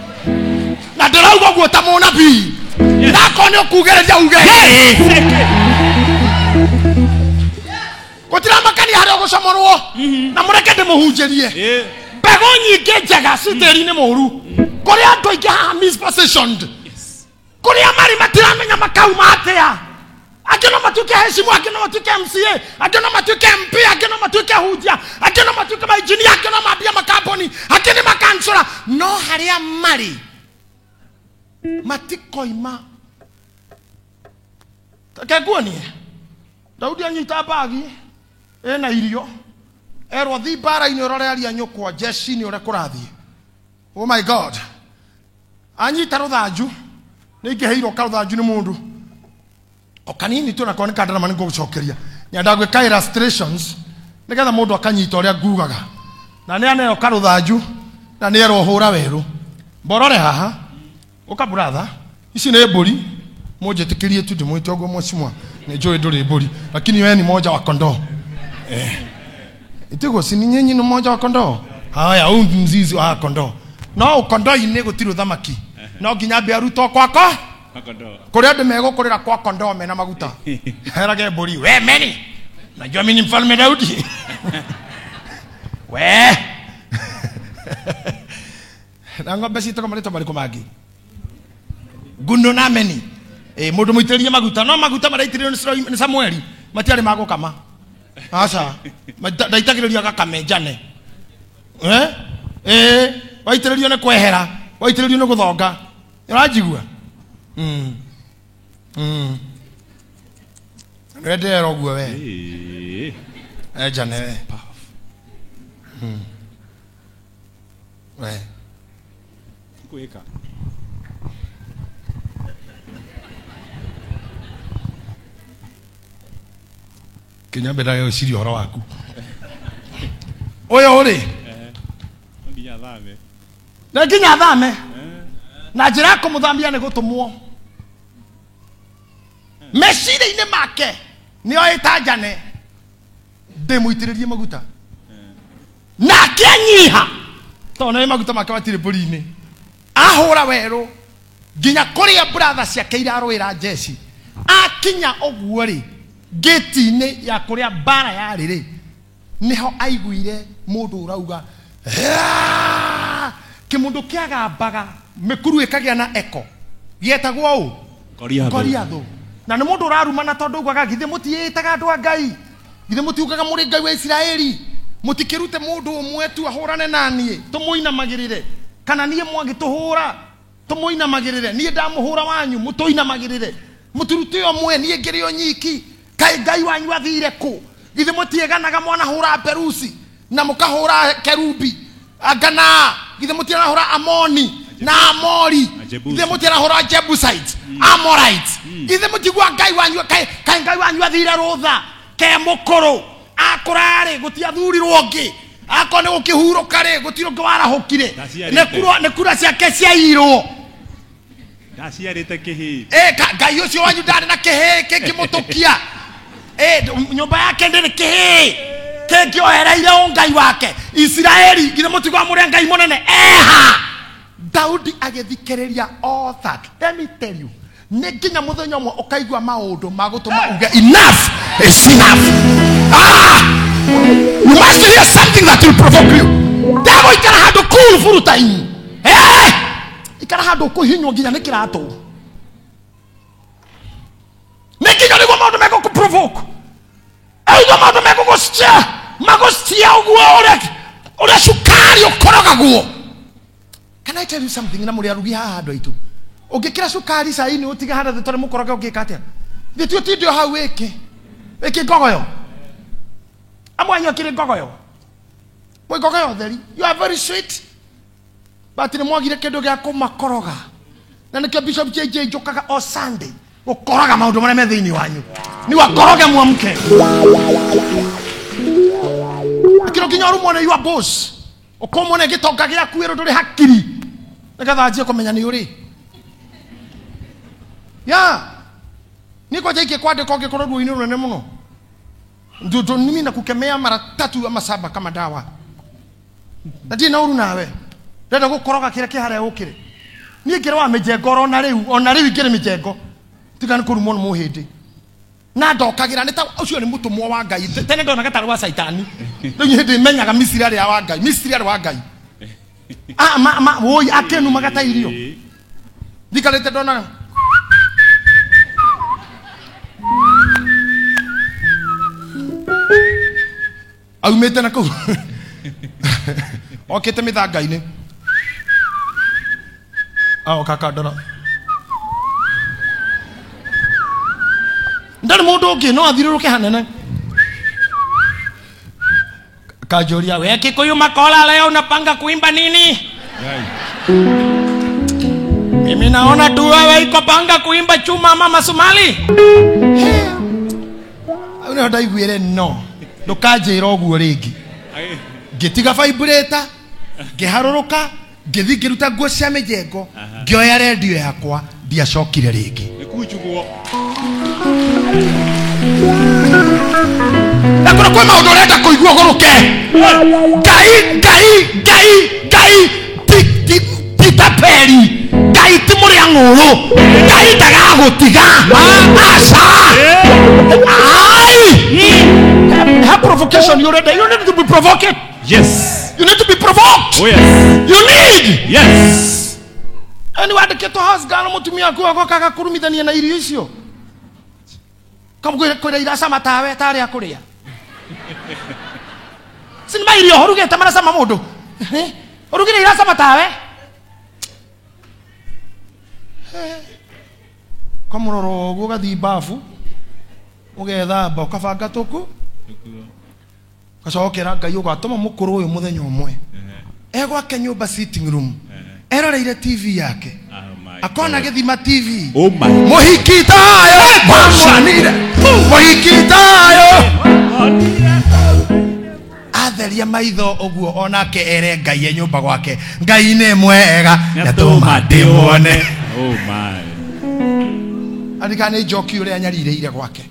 S1: Na ndĩrauga ũguo ta mũnabii. Nakorwo nĩ ũkugĩrĩria uge. Gũtiramakania harĩa ũgũcomorwo. Na mũreke ndĩmũhunjĩrie. Mbegũ nyingĩ njega ci tĩri-inĩ mũru. Kũrĩ andũ aingĩ haha mispositioned. Kũrĩa marĩ matiramenya makauma atĩa. Angĩ no matuĩke heshimu, angĩ no matuĩke MCA, angĩ no matuĩke MP, angĩ no matuĩke hunjia, angĩ no matuĩke mainjinia, angĩ no mambie makambuni, angĩ nĩ makansora. No harĩa marĩ matikoima. Reke nguonie. Daudi anyita mbagi ĩna irio, erwo thi mbara-inĩ ũrore aria nyũkwa jeshi-inĩ ũrĩa kũrathiĩ. Oh my God. Anyita rũthanju, nĩ ingĩheirwo karũthanju nĩ mũndũ. O kanini tu nako nĩ kandarama nĩ ngũgũcokeria. Nyendaga gwĩka illustrations nĩgetha mũndũ akanyita ũrĩa ngugaga. Na nĩ aneo karũthanju na nĩ erwo hũra werũ. Mborore haha. Ũka brother, ici nĩ mbũri. Mũnjĩtĩkĩrie tu ndĩmwĩte ũguo mheshimiwa. Nĩ njũĩ ndũrĩ mbũri, lakini wewe ni moja wa kondoo. Itiguo si nyinyi ni moja wa kondoo? Haya, huu mzizi wa kondoo. No kondoo-inĩ gũtirĩ ũthamaki. No nginya ambe arutwo kwako. Kũrĩa andũ megũkũrĩra kwa kondoo mena maguta. Herage mbũri, we meni. Najua mimi ni mfalme Daudi. We. Na ng'ombe citũ marĩtwa marĩkũ mangĩ? Nguno na meni. Mũndũ mũitĩrĩrie maguta, no maguta maraitĩrĩrio nĩ Samueli, matiarĩ ma gũkama. Aca, ndaitagĩrĩrio gakamenjane. Waitĩrĩrio nĩ kwehera, waitĩrĩrio nĩ gũthonga. Ũranjigua? Nĩndĩrera ũguo we. Enjane we. We.
S2: Kwĩka.
S1: Kinyambe ndagĩciria ũhoro waku. Ũyũ rĩ?
S2: Nginya thame.
S1: Na nginya thame. Na njĩra ya kũmũthambia nĩ gũtũmwo. Meciria-inĩ make nĩoĩ ta njane ndĩmũitĩrĩrie maguta. Nake anyiha tondũ nĩ maguta make matirĩ mbũri-inĩ. Ahũra werũ nginya kũrĩa brother ciake irarũĩra jeshi. Akinya ũguo rĩ, gate-inĩ ya kũrĩa mbara yarĩ rĩ, nĩho aiguire mũndũ ũrauga kĩmũndũ kĩagambaga mĩkuru ĩkagĩa na echo gĩetagwo ũ? Goliathũ. Na nĩ mũndũ ũrarumana tondũ augaga githĩ mũtiĩtaga andũ a Ngai, githĩ mũtiugaga mũrĩ Ngai wa Isiraeli, mũtikĩrute mũndũ ũmwe tu ahũrane na niĩ tũmũinamagĩrĩre, kana niĩ mwagĩtũhũra tũmũinamagĩrĩre, niĩ ndamũhũra wanyu mũtũinamagĩrĩre, mũtirute ũmwe niĩ ngĩrĩ o nyiki. Kaĩ Ngai wanyu athire kũ? Githĩ mũtieganaga mwanahũra Perusi na mũkahũra Kerubi angana, githĩ mũtianahũra Amoni na Amori, githĩ mũtianahũra Jebusites, Amorites, githĩ mũtigua Ngai wanyu? Kaĩ Ngai wanyu athire rũtha ke mũkũrũ akũrarĩ gũtiathurirwo ũngĩ, akorwo nĩ gũkĩhurũka rĩ gũtirĩ ũngĩ warahũkire, nĩ kura ciake ciairwo.
S2: Ndaciarĩte kĩhĩĩ.
S1: Ngai ũcio wanyu ndarĩ na kĩhĩĩ kĩngĩmũtũkia. Nyũmba yake ndĩrĩ kĩhĩĩ kĩngĩohereire ũngai wake. Isiraeli githĩ mũtigwa mũrĩ Ngai mũnene eha. Daudi agĩthikĩrĩria all that. Let me tell you, nĩ nginya mũthenya ũmwe ũkaigua maũndũ ma gũtũma uge enough is enough. You must hear something that will provoke you. Ndagũikara handũ cool furuta-inĩ. Ikara handũ ũkũhihinywo nginya nĩ kĩratũ. Nĩ nginya nĩguo maũndũ megũkũ-provoke. Aigua maũndũ megũgũcia, magũcia ũguo ũrĩa cukari ũkorogagwo. Can I tell you something? Na mũrĩ arugi haha andũ aitũ. Ũngĩkĩra cukari cai-inĩ ũtige handũ thĩ tondũ mũkoroge ũngĩka atĩa? Thĩ ti ũtinde o hau wĩke. Wĩke ngogoyo. Amwe anyu akĩrĩ ngogoyo. Mwĩ ngogoyo theri. You are very sweet. But nĩ mwagire kĩndũ gĩa kũmakoroga. Na nĩkĩo Bishop JJ njũkaga o Sunday gũkoroga maũndũ marĩa me thĩinĩ wanyu. Nĩ wakoroge mwamke. Kĩro nginya ũrumwo nĩ your boss. Ũkomwo nĩ gĩtonga gĩaku ĩrũ ndũrĩ hakiri. Nĩgetha anjie kũmenya nĩ ũrĩ. Ya. Nĩ kwanja ingĩkwandĩka ũngĩkorwo ruo-inĩ rũnene mũno. Ndio mimi nakukemea mara 3 ama 7 kama dawa. Na ndirĩ na ũru nawe. Ndĩrenda gũkoroga kĩrĩa kĩ harĩa ũkĩrĩ. Niĩ ngĩrĩ wa mĩjengo ona rĩu, ona rĩu ingĩrĩ mĩjengo. Tiga nĩ kũrumwo nĩ mũhĩndĩ. Na ndokagira nĩ ta ũcio nĩ mũtũmwo wa Ngai. Tene ndonaga tarĩ wa Caitani. Rĩu hĩndĩ menyaga Misiri arĩa wa Ngai. Misiri arĩ wa Ngai. Ah ma ma woi akenumaga ta irio. Ndikarĩte ndona aumĩte na kũu okĩte mĩthanga-inĩ aoka akandora ndarĩ mũndũ ũngĩ no athiũrũrũke hanene kanjũria we Kikuyu Makola leo unapanga kuimba nini? Mimi naona tu wewe iko panga kuimba chuma mama Somali. Au nĩ ndaiguire no ndũkanjĩra ũguo rĩngĩ. Ngĩtiga vibrator, ngĩharũrũka, ngĩthiĩ ngĩruta nguo cia mĩjengo, ngĩoya rendio yakwa, ndiacokire rĩngĩ. Na kũrĩ kwĩ maũndũ ũrenda kũigua ũgũrũke. Ngai, Ngai, Ngai, Ngai ti taperi. Ngai ti mũrĩa ng'ũrũ. Ngai ndagagũtiga. Aca. Ai. Have provocation. You need to be provoked.
S2: Yes.
S1: You need to be provoked.
S2: Oh yes.
S1: You need.
S2: Yes.
S1: Ani wandĩkĩtwo house girl mũtumia waku agoka agakũrumithania na irio icio. Kamũkwĩra iracama tawe tarĩ akũrĩa. Sinima irio ũrugĩte maracama mũndũ. Ũrugire iracama tawe. Kamũrora ũguo ũgathiĩ bafu ũgethamba ũkabanga tũkũ gacokera Ngai ũgatũma mũkũrũ ũyũ mũthenya ũmwe egwake nyũmba sitting room eroreire TV yake akona gĩthima TV.
S2: Oh my.
S1: Mũhiki tayo macanire mũhiki tayo atheria maitho ũguo onake ere Ngai e nyũmba gwake. Ngai nĩ mwega nĩatũma ndĩmuone.
S2: Oh my.
S1: Arikana nĩ njoki ũrĩa anyarirĩire gwake.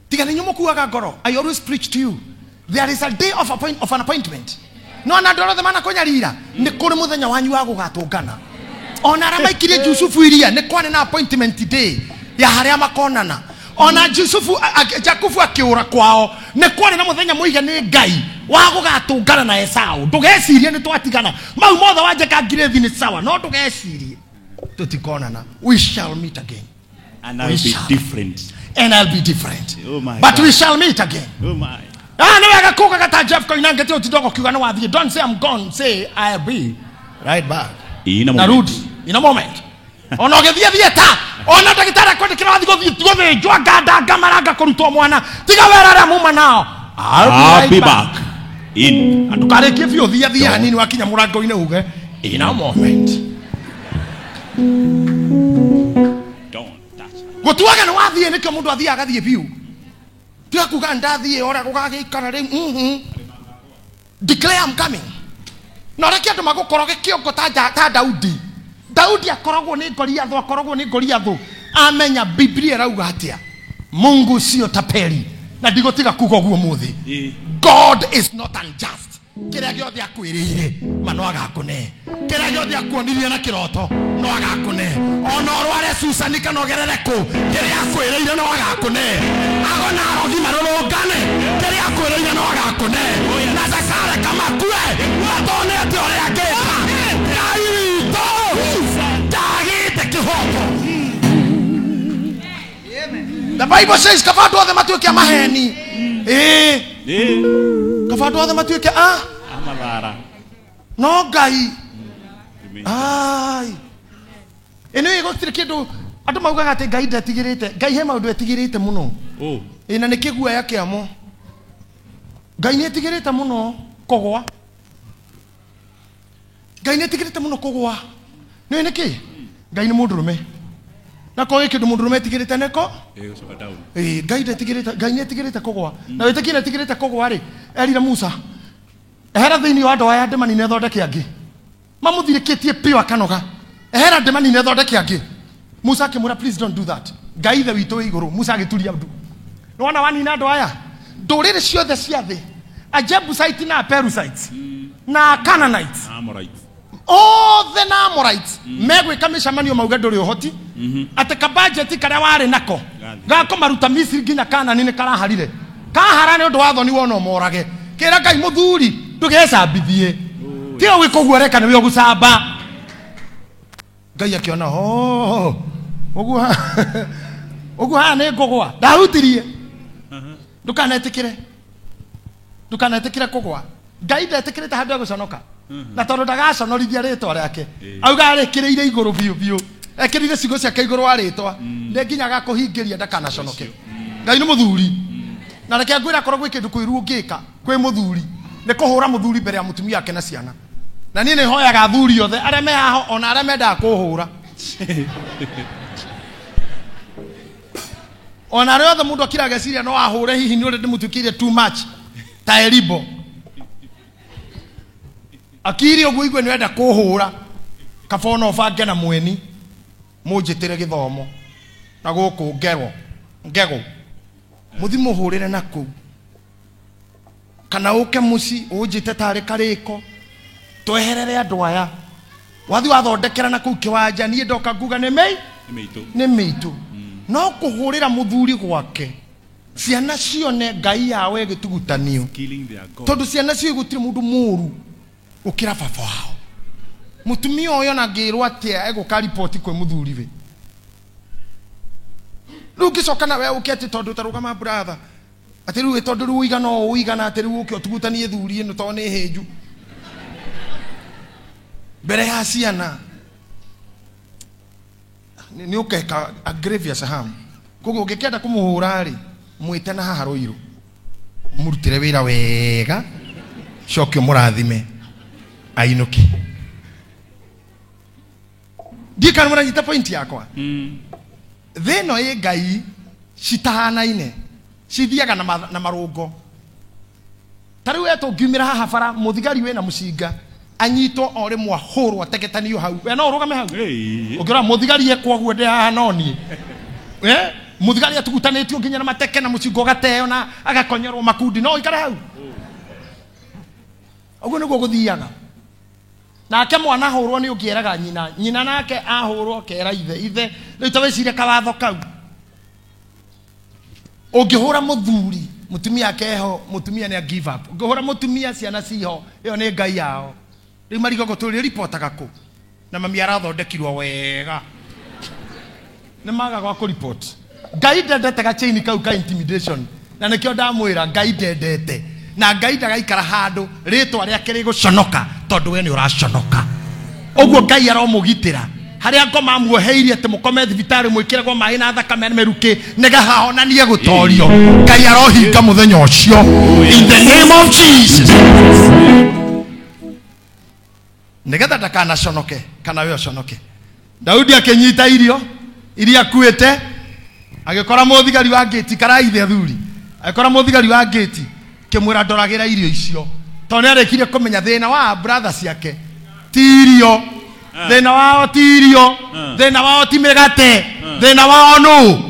S1: Tiga nĩ inyuĩ mũkuaga ngoro. I always preach to you. There is a day of an appointment. No na andũ othe manakũnyarira nĩ kũrĩ mũthenya wanyu wa gũgatũngana. Ona arĩa maikirie Jusufu iria nĩ kwarĩ na appointment day ya harĩa makonana. Ona Jusufu Jakubu akĩũra kwao nĩ kwarĩ na mũthenya mũige nĩ Ngai wa gũgatũngana na Esau. Ndũgecirie nĩ twatigana. Mau mothe wanjĩka ngirĩthi nĩ sawa no ndũgecirie tũtikonana. We shall meet again.
S2: And I'll be different.
S1: And I'll be different.
S2: Oh my
S1: but
S2: God.
S1: We shall meet again.
S2: Oh my.
S1: Ah, no, I got ta Jeff Koinange te utidogo kiuga no wathie. Don't say I'm gone, say I'll be right back.
S2: In a moment.
S1: Narudi in a moment. Ona ũgĩthiĩ thieta. Ona ndagĩtarĩ akwandĩkĩra wathiĩ gũthiĩ gũthĩnjwo nganda ngamaranga kũrutwo mwana. Tiga wĩra arĩa muma nao.
S2: I'll be back. In.
S1: Ndũkarĩkie biũ thiĩ thiĩ hanini wakinya mũrango-inĩ uge in a moment.
S2: Don't touch.
S1: Gũtuaga nĩ wathiĩ nĩkĩo mũndũ athiaga agathiĩ biũ. Tiga kuga ndathiĩ ora gũgagĩikara rĩu. Declare I'm coming. Na reke andũ magũkoroge kĩongo ta Daudi. Daudi akoragwo nĩ Goliathũ, akoragwo nĩ Goliathũ. Amenya Biblia ĩrauga atĩa. Mungu sio tapeli. Na ndigũtiga kuga ũguo mũthĩ. God is not unjust. Kĩrĩa gĩothe akwĩrĩire ma no agakũne. Kĩrĩa gĩothe akuonirie na kĩroto no agakũne. Ona ũrware Susani kana ũgerere kũ, kĩrĩa akwĩrĩire no agakũne. Ago na arogi marũrũngane, kĩrĩa akwĩrĩire no agakũne. Na ndakareka makue matonete ũrĩa angĩka. Ngai witũ ndagĩte kĩhooto. The Bible says kaba andũ othe matuĩke a maheni. Kaba andũ othe matuĩke a
S2: amathara.
S1: No Ngai. Ai. Ĩno gũtirĩ kĩndũ andũ maugaga atĩ Ngai ndetigĩrĩte. Ngai he maũndũ etigĩrĩte mũno.
S2: Oh.
S1: Ĩ na nĩ kĩguoya kĩamo. Ngai nĩ etigĩrĩte mũno kũgwa. Ngai nĩ etigĩrĩte mũno kũgwa. Nĩ nĩkĩ? Ngai nĩ mũndũrũme. Na ko gĩkĩ mũndũrũme etigĩrĩte nĩko? Ngai ndetigĩrĩte, Ngai nĩ etigĩrĩte kũgwa. Na wĩtĩkie nĩ etigĩrĩte kũgwa rĩ, erire Musa, ehera thĩinĩ wa andũ aya ndĩmanine thondeke angĩ. Mamũthirĩkĩtie biũ akanoga. Ehera ndĩmanine thondeke angĩ. Musa akĩmwĩra please don't do that. Ngai ithe witũ wĩ igũrũ. Musa agĩturia ndu. Nĩwona wanina andũ aya? Ndũrĩrĩ ciothe cia thĩ, a Jebusite na a Perizzites na Canaanites
S2: Amorites
S1: othe na Amorites megwĩka mĩcemanio mauge ndũrĩ ũhoti Atĩ kabajeti karĩa warĩ nako gakũmaruta Misiri nginya Kanani nĩ karaharire. Kahara nĩ ũndũ wa thoni wona ũmorage. Kĩra Ngai mũthuri ndũgecambithie. Tiga gwĩka ũguo reka nĩwe ũgũcamba. Ngai akĩona oh ũguo ũguo haha nĩ ngũgwa. Ndahutirie. Ndũkanetĩkĩre. Ndũkanetĩkĩre kũgwa. Ngai ndetĩkĩrĩte handũ egũconoka. Na tondũ ndagaconorithia rĩtwa rĩake. Auga arĩkĩrĩire igũrũ biũ biũ. Ekĩrire ciugo ciake igũrũ wa rĩtwa. Nĩ nginya agakũhingĩria ndakanaconoke. Ngai nĩ mũthuri. Na reke ngwĩre akorwo gwĩ kĩndũ kĩũru ũngĩka kwĩ mũthuri nĩ kũhũra mũthuri mbere ya mũtumia wake na ciana. Na niĩ nĩ hoyaga athuri othe arĩa me haha ona arĩa mendaga kũhũra. Ona arĩa othe mũndũ akira ageciria no ahũre hihi nĩ ũrĩa ndĩmũtuĩkĩire too much ta Elibo. Akiri ũguo igue nĩ wenda kũhũra kaba ona ũbange na mweni mũnjĩtĩre gĩthomo na gũkũ ngero ngego mũthi mũhũrĩre na kũu kana ũke mũci ũnjĩte tarĩ karĩko tweherere andũ aya wathi wathondekera na kũu kĩwanja niĩ ndoka nguga nĩ mei nĩ mĩitũ no kũhũrĩra mũthuri gwake ciana cione Ngai yawe ĩgĩtugutanio tondũ ciana cio gũtirĩ mũndũ mũũru gũkĩra baba wao. Mũtumia ũyũ ona angĩrwo atĩa egũka ripoti kwĩ mũthuri we. Rĩu ũngĩcoka na we ũke atĩ tondũ tarũgama brother atĩ rĩu tondũ rĩu ũigana ũũ ũigana atĩ rĩu ũke ũtugutanie thuri ĩno tondũ nĩ hĩnju mbere ya ciana nĩ ũkeka a grievous harm. Koguo ũngĩkĩenda kũmũhũra rĩ mwĩte na haha Rũirũ mũrutĩre wĩra wega coke ũmũrathime ainũke. Ndiĩ kana mũranyita point yakwa. Thĩ ĩno ĩ Ngai citahanaine cithiaga na marũngo. Ta rĩu we tũngiumĩra haha bara mũthigari wĩna mũcinga anyitwo o rĩmwe ahũrwo ategetanio hau we no ũrũgame hau ũngĩrora mũthigari ekwo ũguo ndĩ haha no niĩ mũthigari atugutanĩtio nginya na mateke na mũcinga ũgateo na agakonyorwo makundi no ũikare hau. Ũguo nĩguo gũthiaga. Nake mwana ahũrwo nĩ ũngĩeraga nyina nyina nake ahũrwo kera ithe ithe rĩu ta wĩcirie kawatho kau. Ũngĩhũra mũthuri mũtumia akeho mũtumia nĩ give up. Ũngĩhũra mũtumia ciana ciho ĩyo nĩ Ngai yao. Rĩu marigogo tũrĩ ripotaga kũ na mami arathondekirwo wega nĩ maga gwa kũripoti. Ngai ndendete gachaini kau ka intimidation na nĩkĩo ndamwĩra Ngai ndendete na Ngai ndagaikara handũ rĩtwa rĩake rĩgũconoka tondũ we nĩ ũraconoka. Ũguo Ngai aromũgitĩra harĩa ngoma amuoheirie atĩ mũkome thibitarĩ mwĩkĩragwo maĩ na thakame mĩrukĩ nĩgetha honanie gũtorio. Ngai arohinga mũthenya ũcio in the name of Jesus nĩgetha ndakanaconoke kana we ũconoke. Daudi akĩnyita irio iria akuĩte agĩkora mũthigari wa ngĩti karaithe athuri agĩkora mũthigari wa ngĩti kĩmwĩra ndoragĩra irio icio tondũ nĩarĩkirie kũmenya thĩna wa brother ciake ti irio thĩna wao ti irio thĩna wao ti mĩgate thĩna wao nũ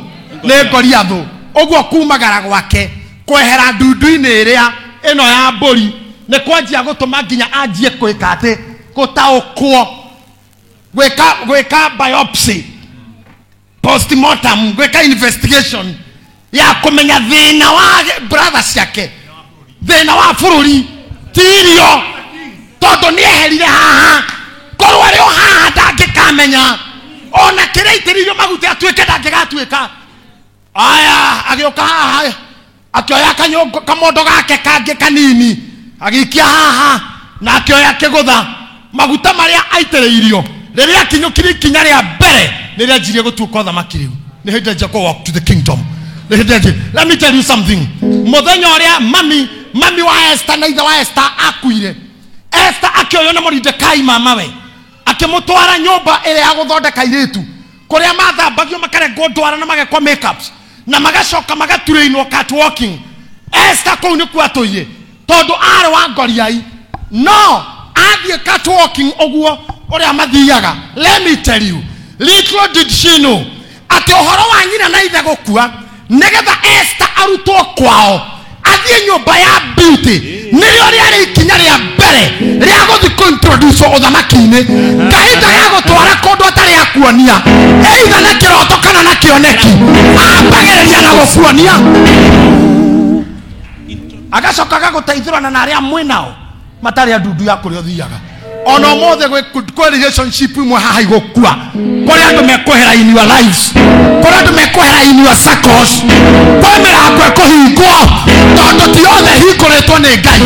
S1: nĩ Goliathũ. Ũguo kumagara gwake kwehera ndundu-inĩ ĩrĩa ĩno ya mbũri nĩ kwanjia gũtũma nginya anjie gwĩka atĩ gũtaũkwo gwĩka biopsy postmortem gwĩka investigation ya kũmenya thĩna wa brother ciake thĩna wa bũrũri ti irio tondũ nĩeherire haha korwo arĩ o haha ndangĩkamenya ona kĩrĩa aitĩrĩirio maguta atuĩke ndangĩgatuĩka. Aya agĩũka haha akĩoya kanyũngũ kamondo gake kangĩ kanini agĩikia haha na akĩoya kĩgũtha maguta marĩa aitĩrĩirio rĩrĩa akinyũkirie ikinya rĩa mbere nĩrĩa anjirie gũtuĩka ũthamaki rĩu nĩ hĩndĩ anjia kũ walk to the kingdom. Nĩ hĩndĩ anjia. Let me tell you something. Mũthenya ũrĩa mami wa Esther na ithe wa Esther akuire Esther akĩoywo na Moridekai mamawe akĩmũtwara nyũmba ĩrĩa ya gũthondeka airĩtu kũrĩa mathambagio makarengwo ndwara na magekwo makeups na magacoka magaturĩinwo catwalking. Esther kũu nĩkuo atũire tondũ arĩ wa Goliai no athiĩ catwalking ũguo ũrĩa mathiaga. Let me tell you, little did she know atĩ ũhoro wa nyina na ithe gũkua nĩgetha Esther arutwo kwao athiĩ nyũmba ya beauty Nĩrĩo rĩarĩ ikinya rĩa mbere rĩa gũthiĩ kũ-introduce ũthamaki-inĩ. Ngai ndagagũtwara kũndũ atarĩ akuonia, either na kĩroto kana na kĩoneki. Ambagĩrĩria na gũkuonia, agacoka agagũteithũrana na arĩa mwĩ nao matarĩ a ndundu ya kũrĩa ũthiaga. Ona ũmũthĩ kwĩ relationship imwe haha igũkua, kũrĩ andũ mekwehera in your lives, kũrĩ andũ mekwehera in your circles, kwĩ mĩrango ĩkũhingwo tondũ ti othe hingũrĩtwo nĩ Ngai.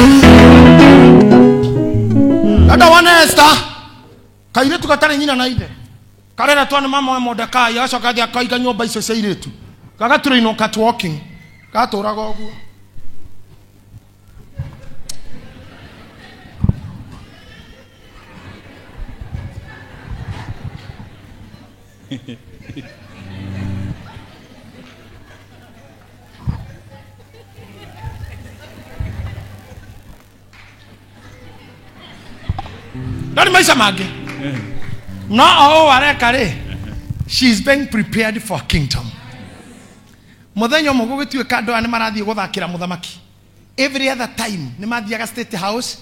S1: Enda wone Esther, kairĩtu gatarĩ nyina na ithe, kareretwo nĩ mama wa Mordekai, agacoka athiĩ akaiga nyũmba icio cia airĩtu, gagatrainwo catwalking, gatũraga ũguo. Ndari maisha mangĩ. No o areka rĩ, she is being prepared for kingdom. Mũthenya ũmwe gũgĩtuĩka andũ aya nĩ marathiĩ gũthakĩra mũthamaki. Every other time nĩ mathiaga state house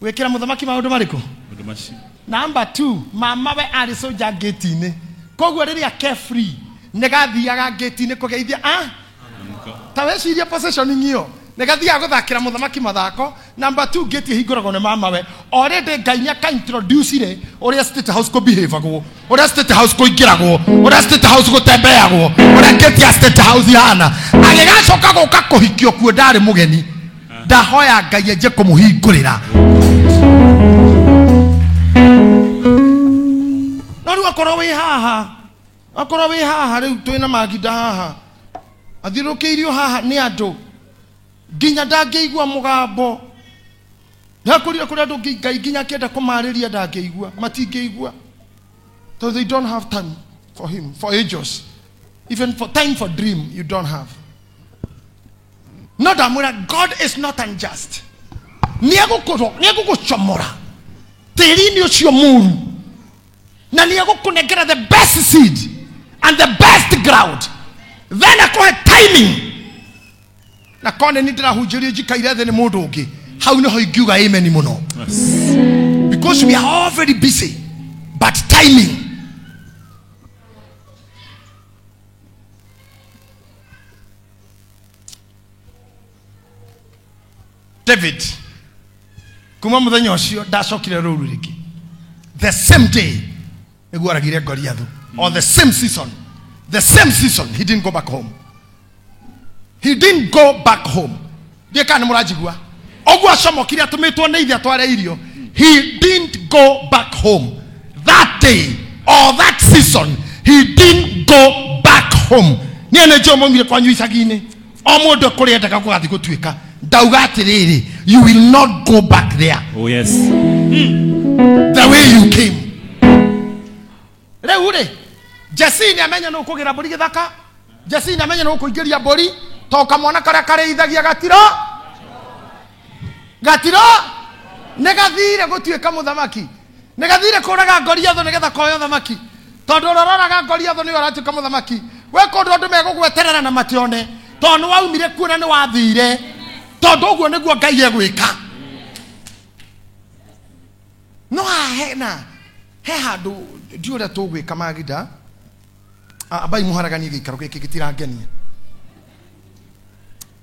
S1: gwĩkĩra mũthamaki maũndũ marĩkũ?
S2: Maũndũ macio.
S1: Number 2, mama we arĩ soldier gate-inĩ. Koguo rĩrĩa carefree nĩ gathiaga gate-inĩ kũgeithia ta wecirie positioning ĩyo, nĩ gathiaga gũthakĩra mũthamaki mathako. Number 2, gate ĩhingũragwo nĩ mama we. Already Ngai nĩ aka-introduce-ire ũrĩa state house kũ-behave-agwo, ũrĩa state house kũingĩragwo, ũrĩa state house gũtembeagwo, ũrĩa gate ya state house ihana. Agĩgacoka gũka kũhikio kuo ndarĩ mũgeni. Ndahoya Ngai enje kũmũhingũrĩra. No rĩu akorwo wĩ haha, akorwo wĩ haha rĩu twĩna maginda haha, athiũrũrũkĩirio haha nĩ andũ nginya ndangĩigua mũgambo. Ndakũrire kũrĩ andũ Ngai nginya akĩenda kũmarĩria ndangĩigua, matingĩigua. So they don't have time for him, for ages. Even for time for dream you don't have. No ndamwĩra God is not unjust. Nĩegũgũcomora tĩri-inĩ ũcio mũru, na nĩegũkũnengera the best seed and the best ground, then akũhe timing. Na kone nĩ ndĩrahunjĩrio njikaire thĩ nĩ mũndũ ũngĩ, hau nĩho ingiuga amen mũno. Because we are all very busy, but timing. David kuma mũthenya ũcio ndacokire rũru rĩngĩ. The same day nĩguo aragire Goliath, or the same season, the same season he didn't go back home. He didn't go back home. Ndiĩ kana nĩ mũranjigua. Ũguo acomokire atũmĩtwo nĩ ithe atware irio. He didn't go back home that day or that season. He didn't go back home. Niĩ nĩ njũĩ maumire kwanyu icagi-inĩ, o mũndũ kũrĩa endaga gũgathiĩ gũtuĩka. Ndauga atĩrĩrĩ, you will not go back there.
S2: Oh yes.
S1: The way you came. Rĩu rĩ, Jesse nĩ amenya nĩ ũkũgĩra mbũri gĩthaka. Jesse nĩ amenya nĩ ũkũingĩria mbũri, to kamwana karĩa karĩithagia gatiro. Gatiro nĩ gathire gũtuĩka mũthamaki. Nĩ gathire kũraga Goliath nĩgetha koyo thamaki. Tondũ ũrĩa ũroraga Goliath nĩwe ũratuĩka mũthamaki. We kũndũ andũ megũgweterera na matione, tondũ nĩ waumire kuo na nĩ wathire. Tondũ ũguo nĩguo Ngai egwĩka. No hena he handũ ndiũ ũrĩa tũgwĩka maginda. Ambai mũharaganie gĩikaro gĩkĩ gĩtirangenia.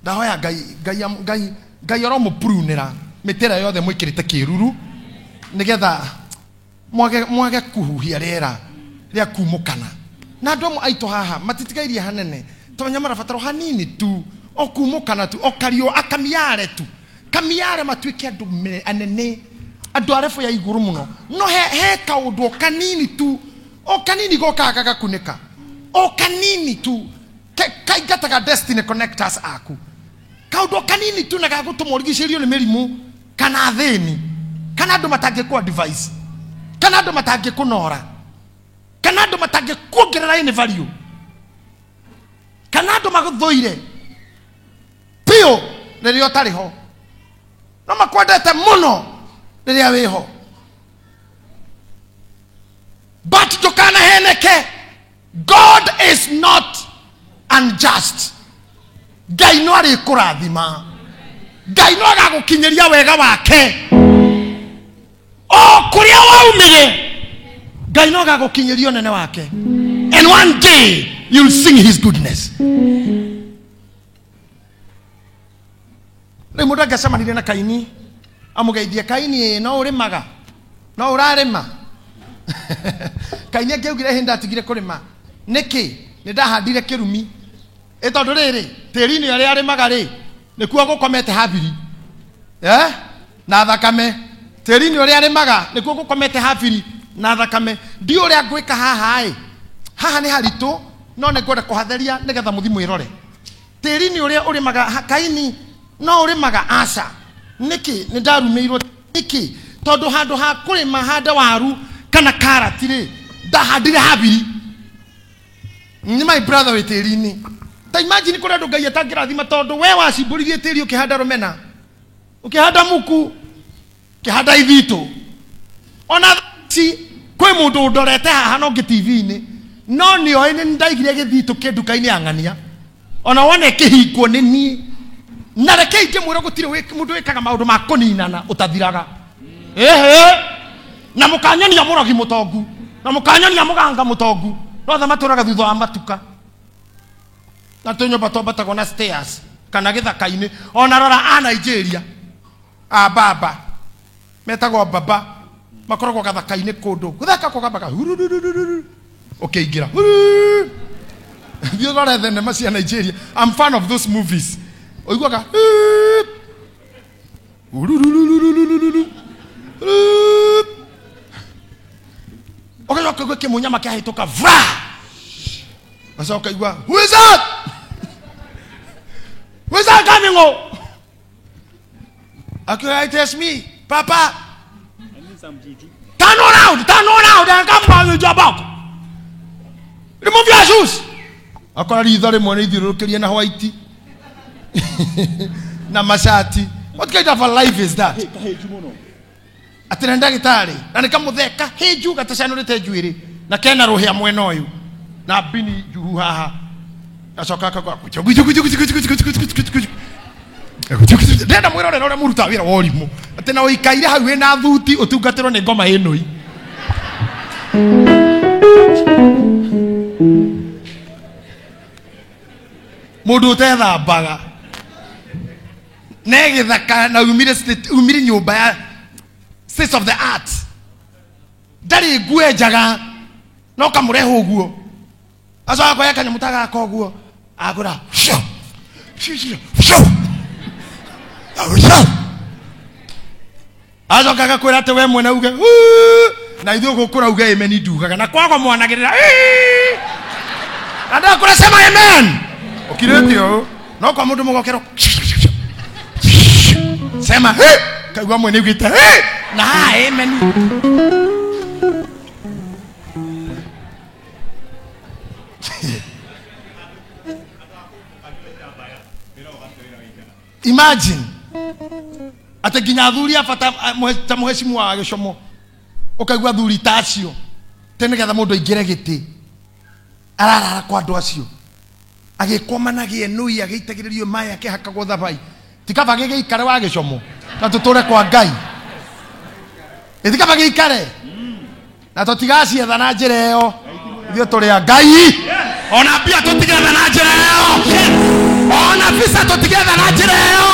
S1: Ndahoya Ngai Ngai Ngai Ngai aromũprunĩra mĩtĩ ĩrĩa yothe mwĩkĩrĩte kĩruru, nĩgetha mwage kũhuhia rĩera rĩa kumũkana. Na andũ amwe aitũ haha matitigairie hanene, tondũ marabatara hanini tu, o kumũkana tu, o kario akamiare tu, kamiare matuĩke andũ anene, andũ a level ya igũrũ mũno. No he kaũndũ o kanini tu, o kanini gokaga gagakunĩka, o kanini tu kaingataga destiny connectors aku. Kaũndũ kanini tu na gagũtũma ũrigicĩrio nĩ mĩrimũ kana athĩni, kana andũ matangĩkũ advice, kana andũ matangĩkũnora, kana andũ matangĩkuongerera any value, kana andũ magũthũire biũ rĩrĩa ũtarĩ ho, no makwendete mũno rĩrĩa wĩho. But ndũkanaheneke, God is not unjust. Ngai no arĩkũrathima. Ngai no agagũkinyĩria wega wake o kũrĩa waumire. Ngai no agagũkinyĩria ũnene wake. And one day you'll sing his goodness. Rĩu mũndũ angĩacemanirie na Kaini amũgeithie, Kaini no ũrĩmaga, no ũrarĩma. Kaini angĩaugire hĩndĩ ndatigire kũrĩma nĩkĩ? Nĩ ndahandire kĩrumi. Ĩ tondũ rĩrĩ tĩri-inĩ ũrĩa arĩmaga rĩ nĩkuo gũkomete Habili na thakame. Tĩri-inĩ ũrĩa arĩmaga nĩkuo gũkomete Habili na thakame. Ndi ũrĩa ngwĩka haha ĩ, haha nĩ haritũ no nĩ ngwenda kũhatheria nĩgetha mũthi mwĩrore. Tĩri-inĩ ũrĩa ũrĩmaga Kaini no ũrĩmaga aca. Nĩkĩ? Nĩ ndarumĩirwo. Nĩkĩ? Tondũ handũ ha kũrĩma hande waru kana karati rĩ ndahandire Habili. Ni my brother wĩ tĩri-inĩ. Ta imagine kũrĩ andũ Ngai atangĩrathima tondũ we wacimbũririe tĩri ũkĩhanda rũmena, ũkĩhanda muku, ũkĩhanda ithitũ. Ona ci kwĩ mũndũ ũndorete haha no ngĩ TV-inĩ no nĩoĩ nĩ ndaigire gĩthitũ kĩ nduka-inĩ ya ng'ania, ona wone kĩhingwo nĩ niĩ. Na reke ingĩmwĩra gũtirĩ mũndũ wĩkaga maũndũ ma kũninana ũtathiraga. Ehe, na mũkanyonia mũrogi mũtongu, na mũkanyonia mũganga mũtongu, no othe matũraga thutha wa matuka na tũnyũmba twambatagwo na stairs kana gĩthaka-inĩ. Ona rora a Nigeria a baba metagwo baba makoragwo gathaka-inĩ kũndũ gũthaka kũgambaga ũkĩingĩra. Thiĩ ũrore thenema cia Nigeria. I'm fan of those movies. Ũiguaga ũgacoka ũigua kĩmũnyama kĩahĩtũka vra, ũgacoka ũigua who is that? Who is that coming? Oh, okay, it is me, Papa. Turn around, turn around and come back with your back. Remove your shoes. Akora ritho rĩmwe nĩ ithiũrũrũkĩrie na white na mashati. What kind of a life is that? Atĩ nĩ ndagĩtarĩ na nĩ kamũtheka hĩnju gatacanũrĩte njuĩrĩ na kena rũhĩa mwena ũyũ na mbini njuhu haha, gacoka akauga ndenda mwĩrorere ũrĩa mũrutaga wĩra wa ũrimũ atĩ na ũikaire hau wĩna thuti ũtungatĩrwo nĩ ngoma ĩnũi. Mũndũ ũtethambaga ne gĩthaka na umire nyũmba ya state of the art, ndarĩ ngue njaga no kamũrehe ũguo, acoka akoya kanyamũ ta gaka ũguo agũra acoka agakwĩra atĩ we mwene uge na ithuĩ gũkũra uge amen ndugaga na kwago mwanagĩrĩra na ndakũra sema amen ũkirĩte ũũ no kwa mũndũ mũgokerwo sema kaigua mwene ugĩte na haha amen. Imagine atĩ nginya athuri a bata ta mũhecimu wa gĩcomo ũkaigua athuri ta acio tĩ nĩgetha mũndũ aingĩre gĩtĩ ararara kwa andũ acio agĩkomanagia nũi agĩitagĩrĩrio maĩ akĩhakagwo thabai. Ti kaba gĩgĩikare wa gĩcomo na tũtũre kwa Ngai, ĩ ti kaba gĩikare na tũtigacietha na njĩra ĩyo. Ithuĩ tũrĩ a Ngai, ona mbia tũtigetha na njĩra ĩyo, ona visa tũtigetha na njĩra ĩyo,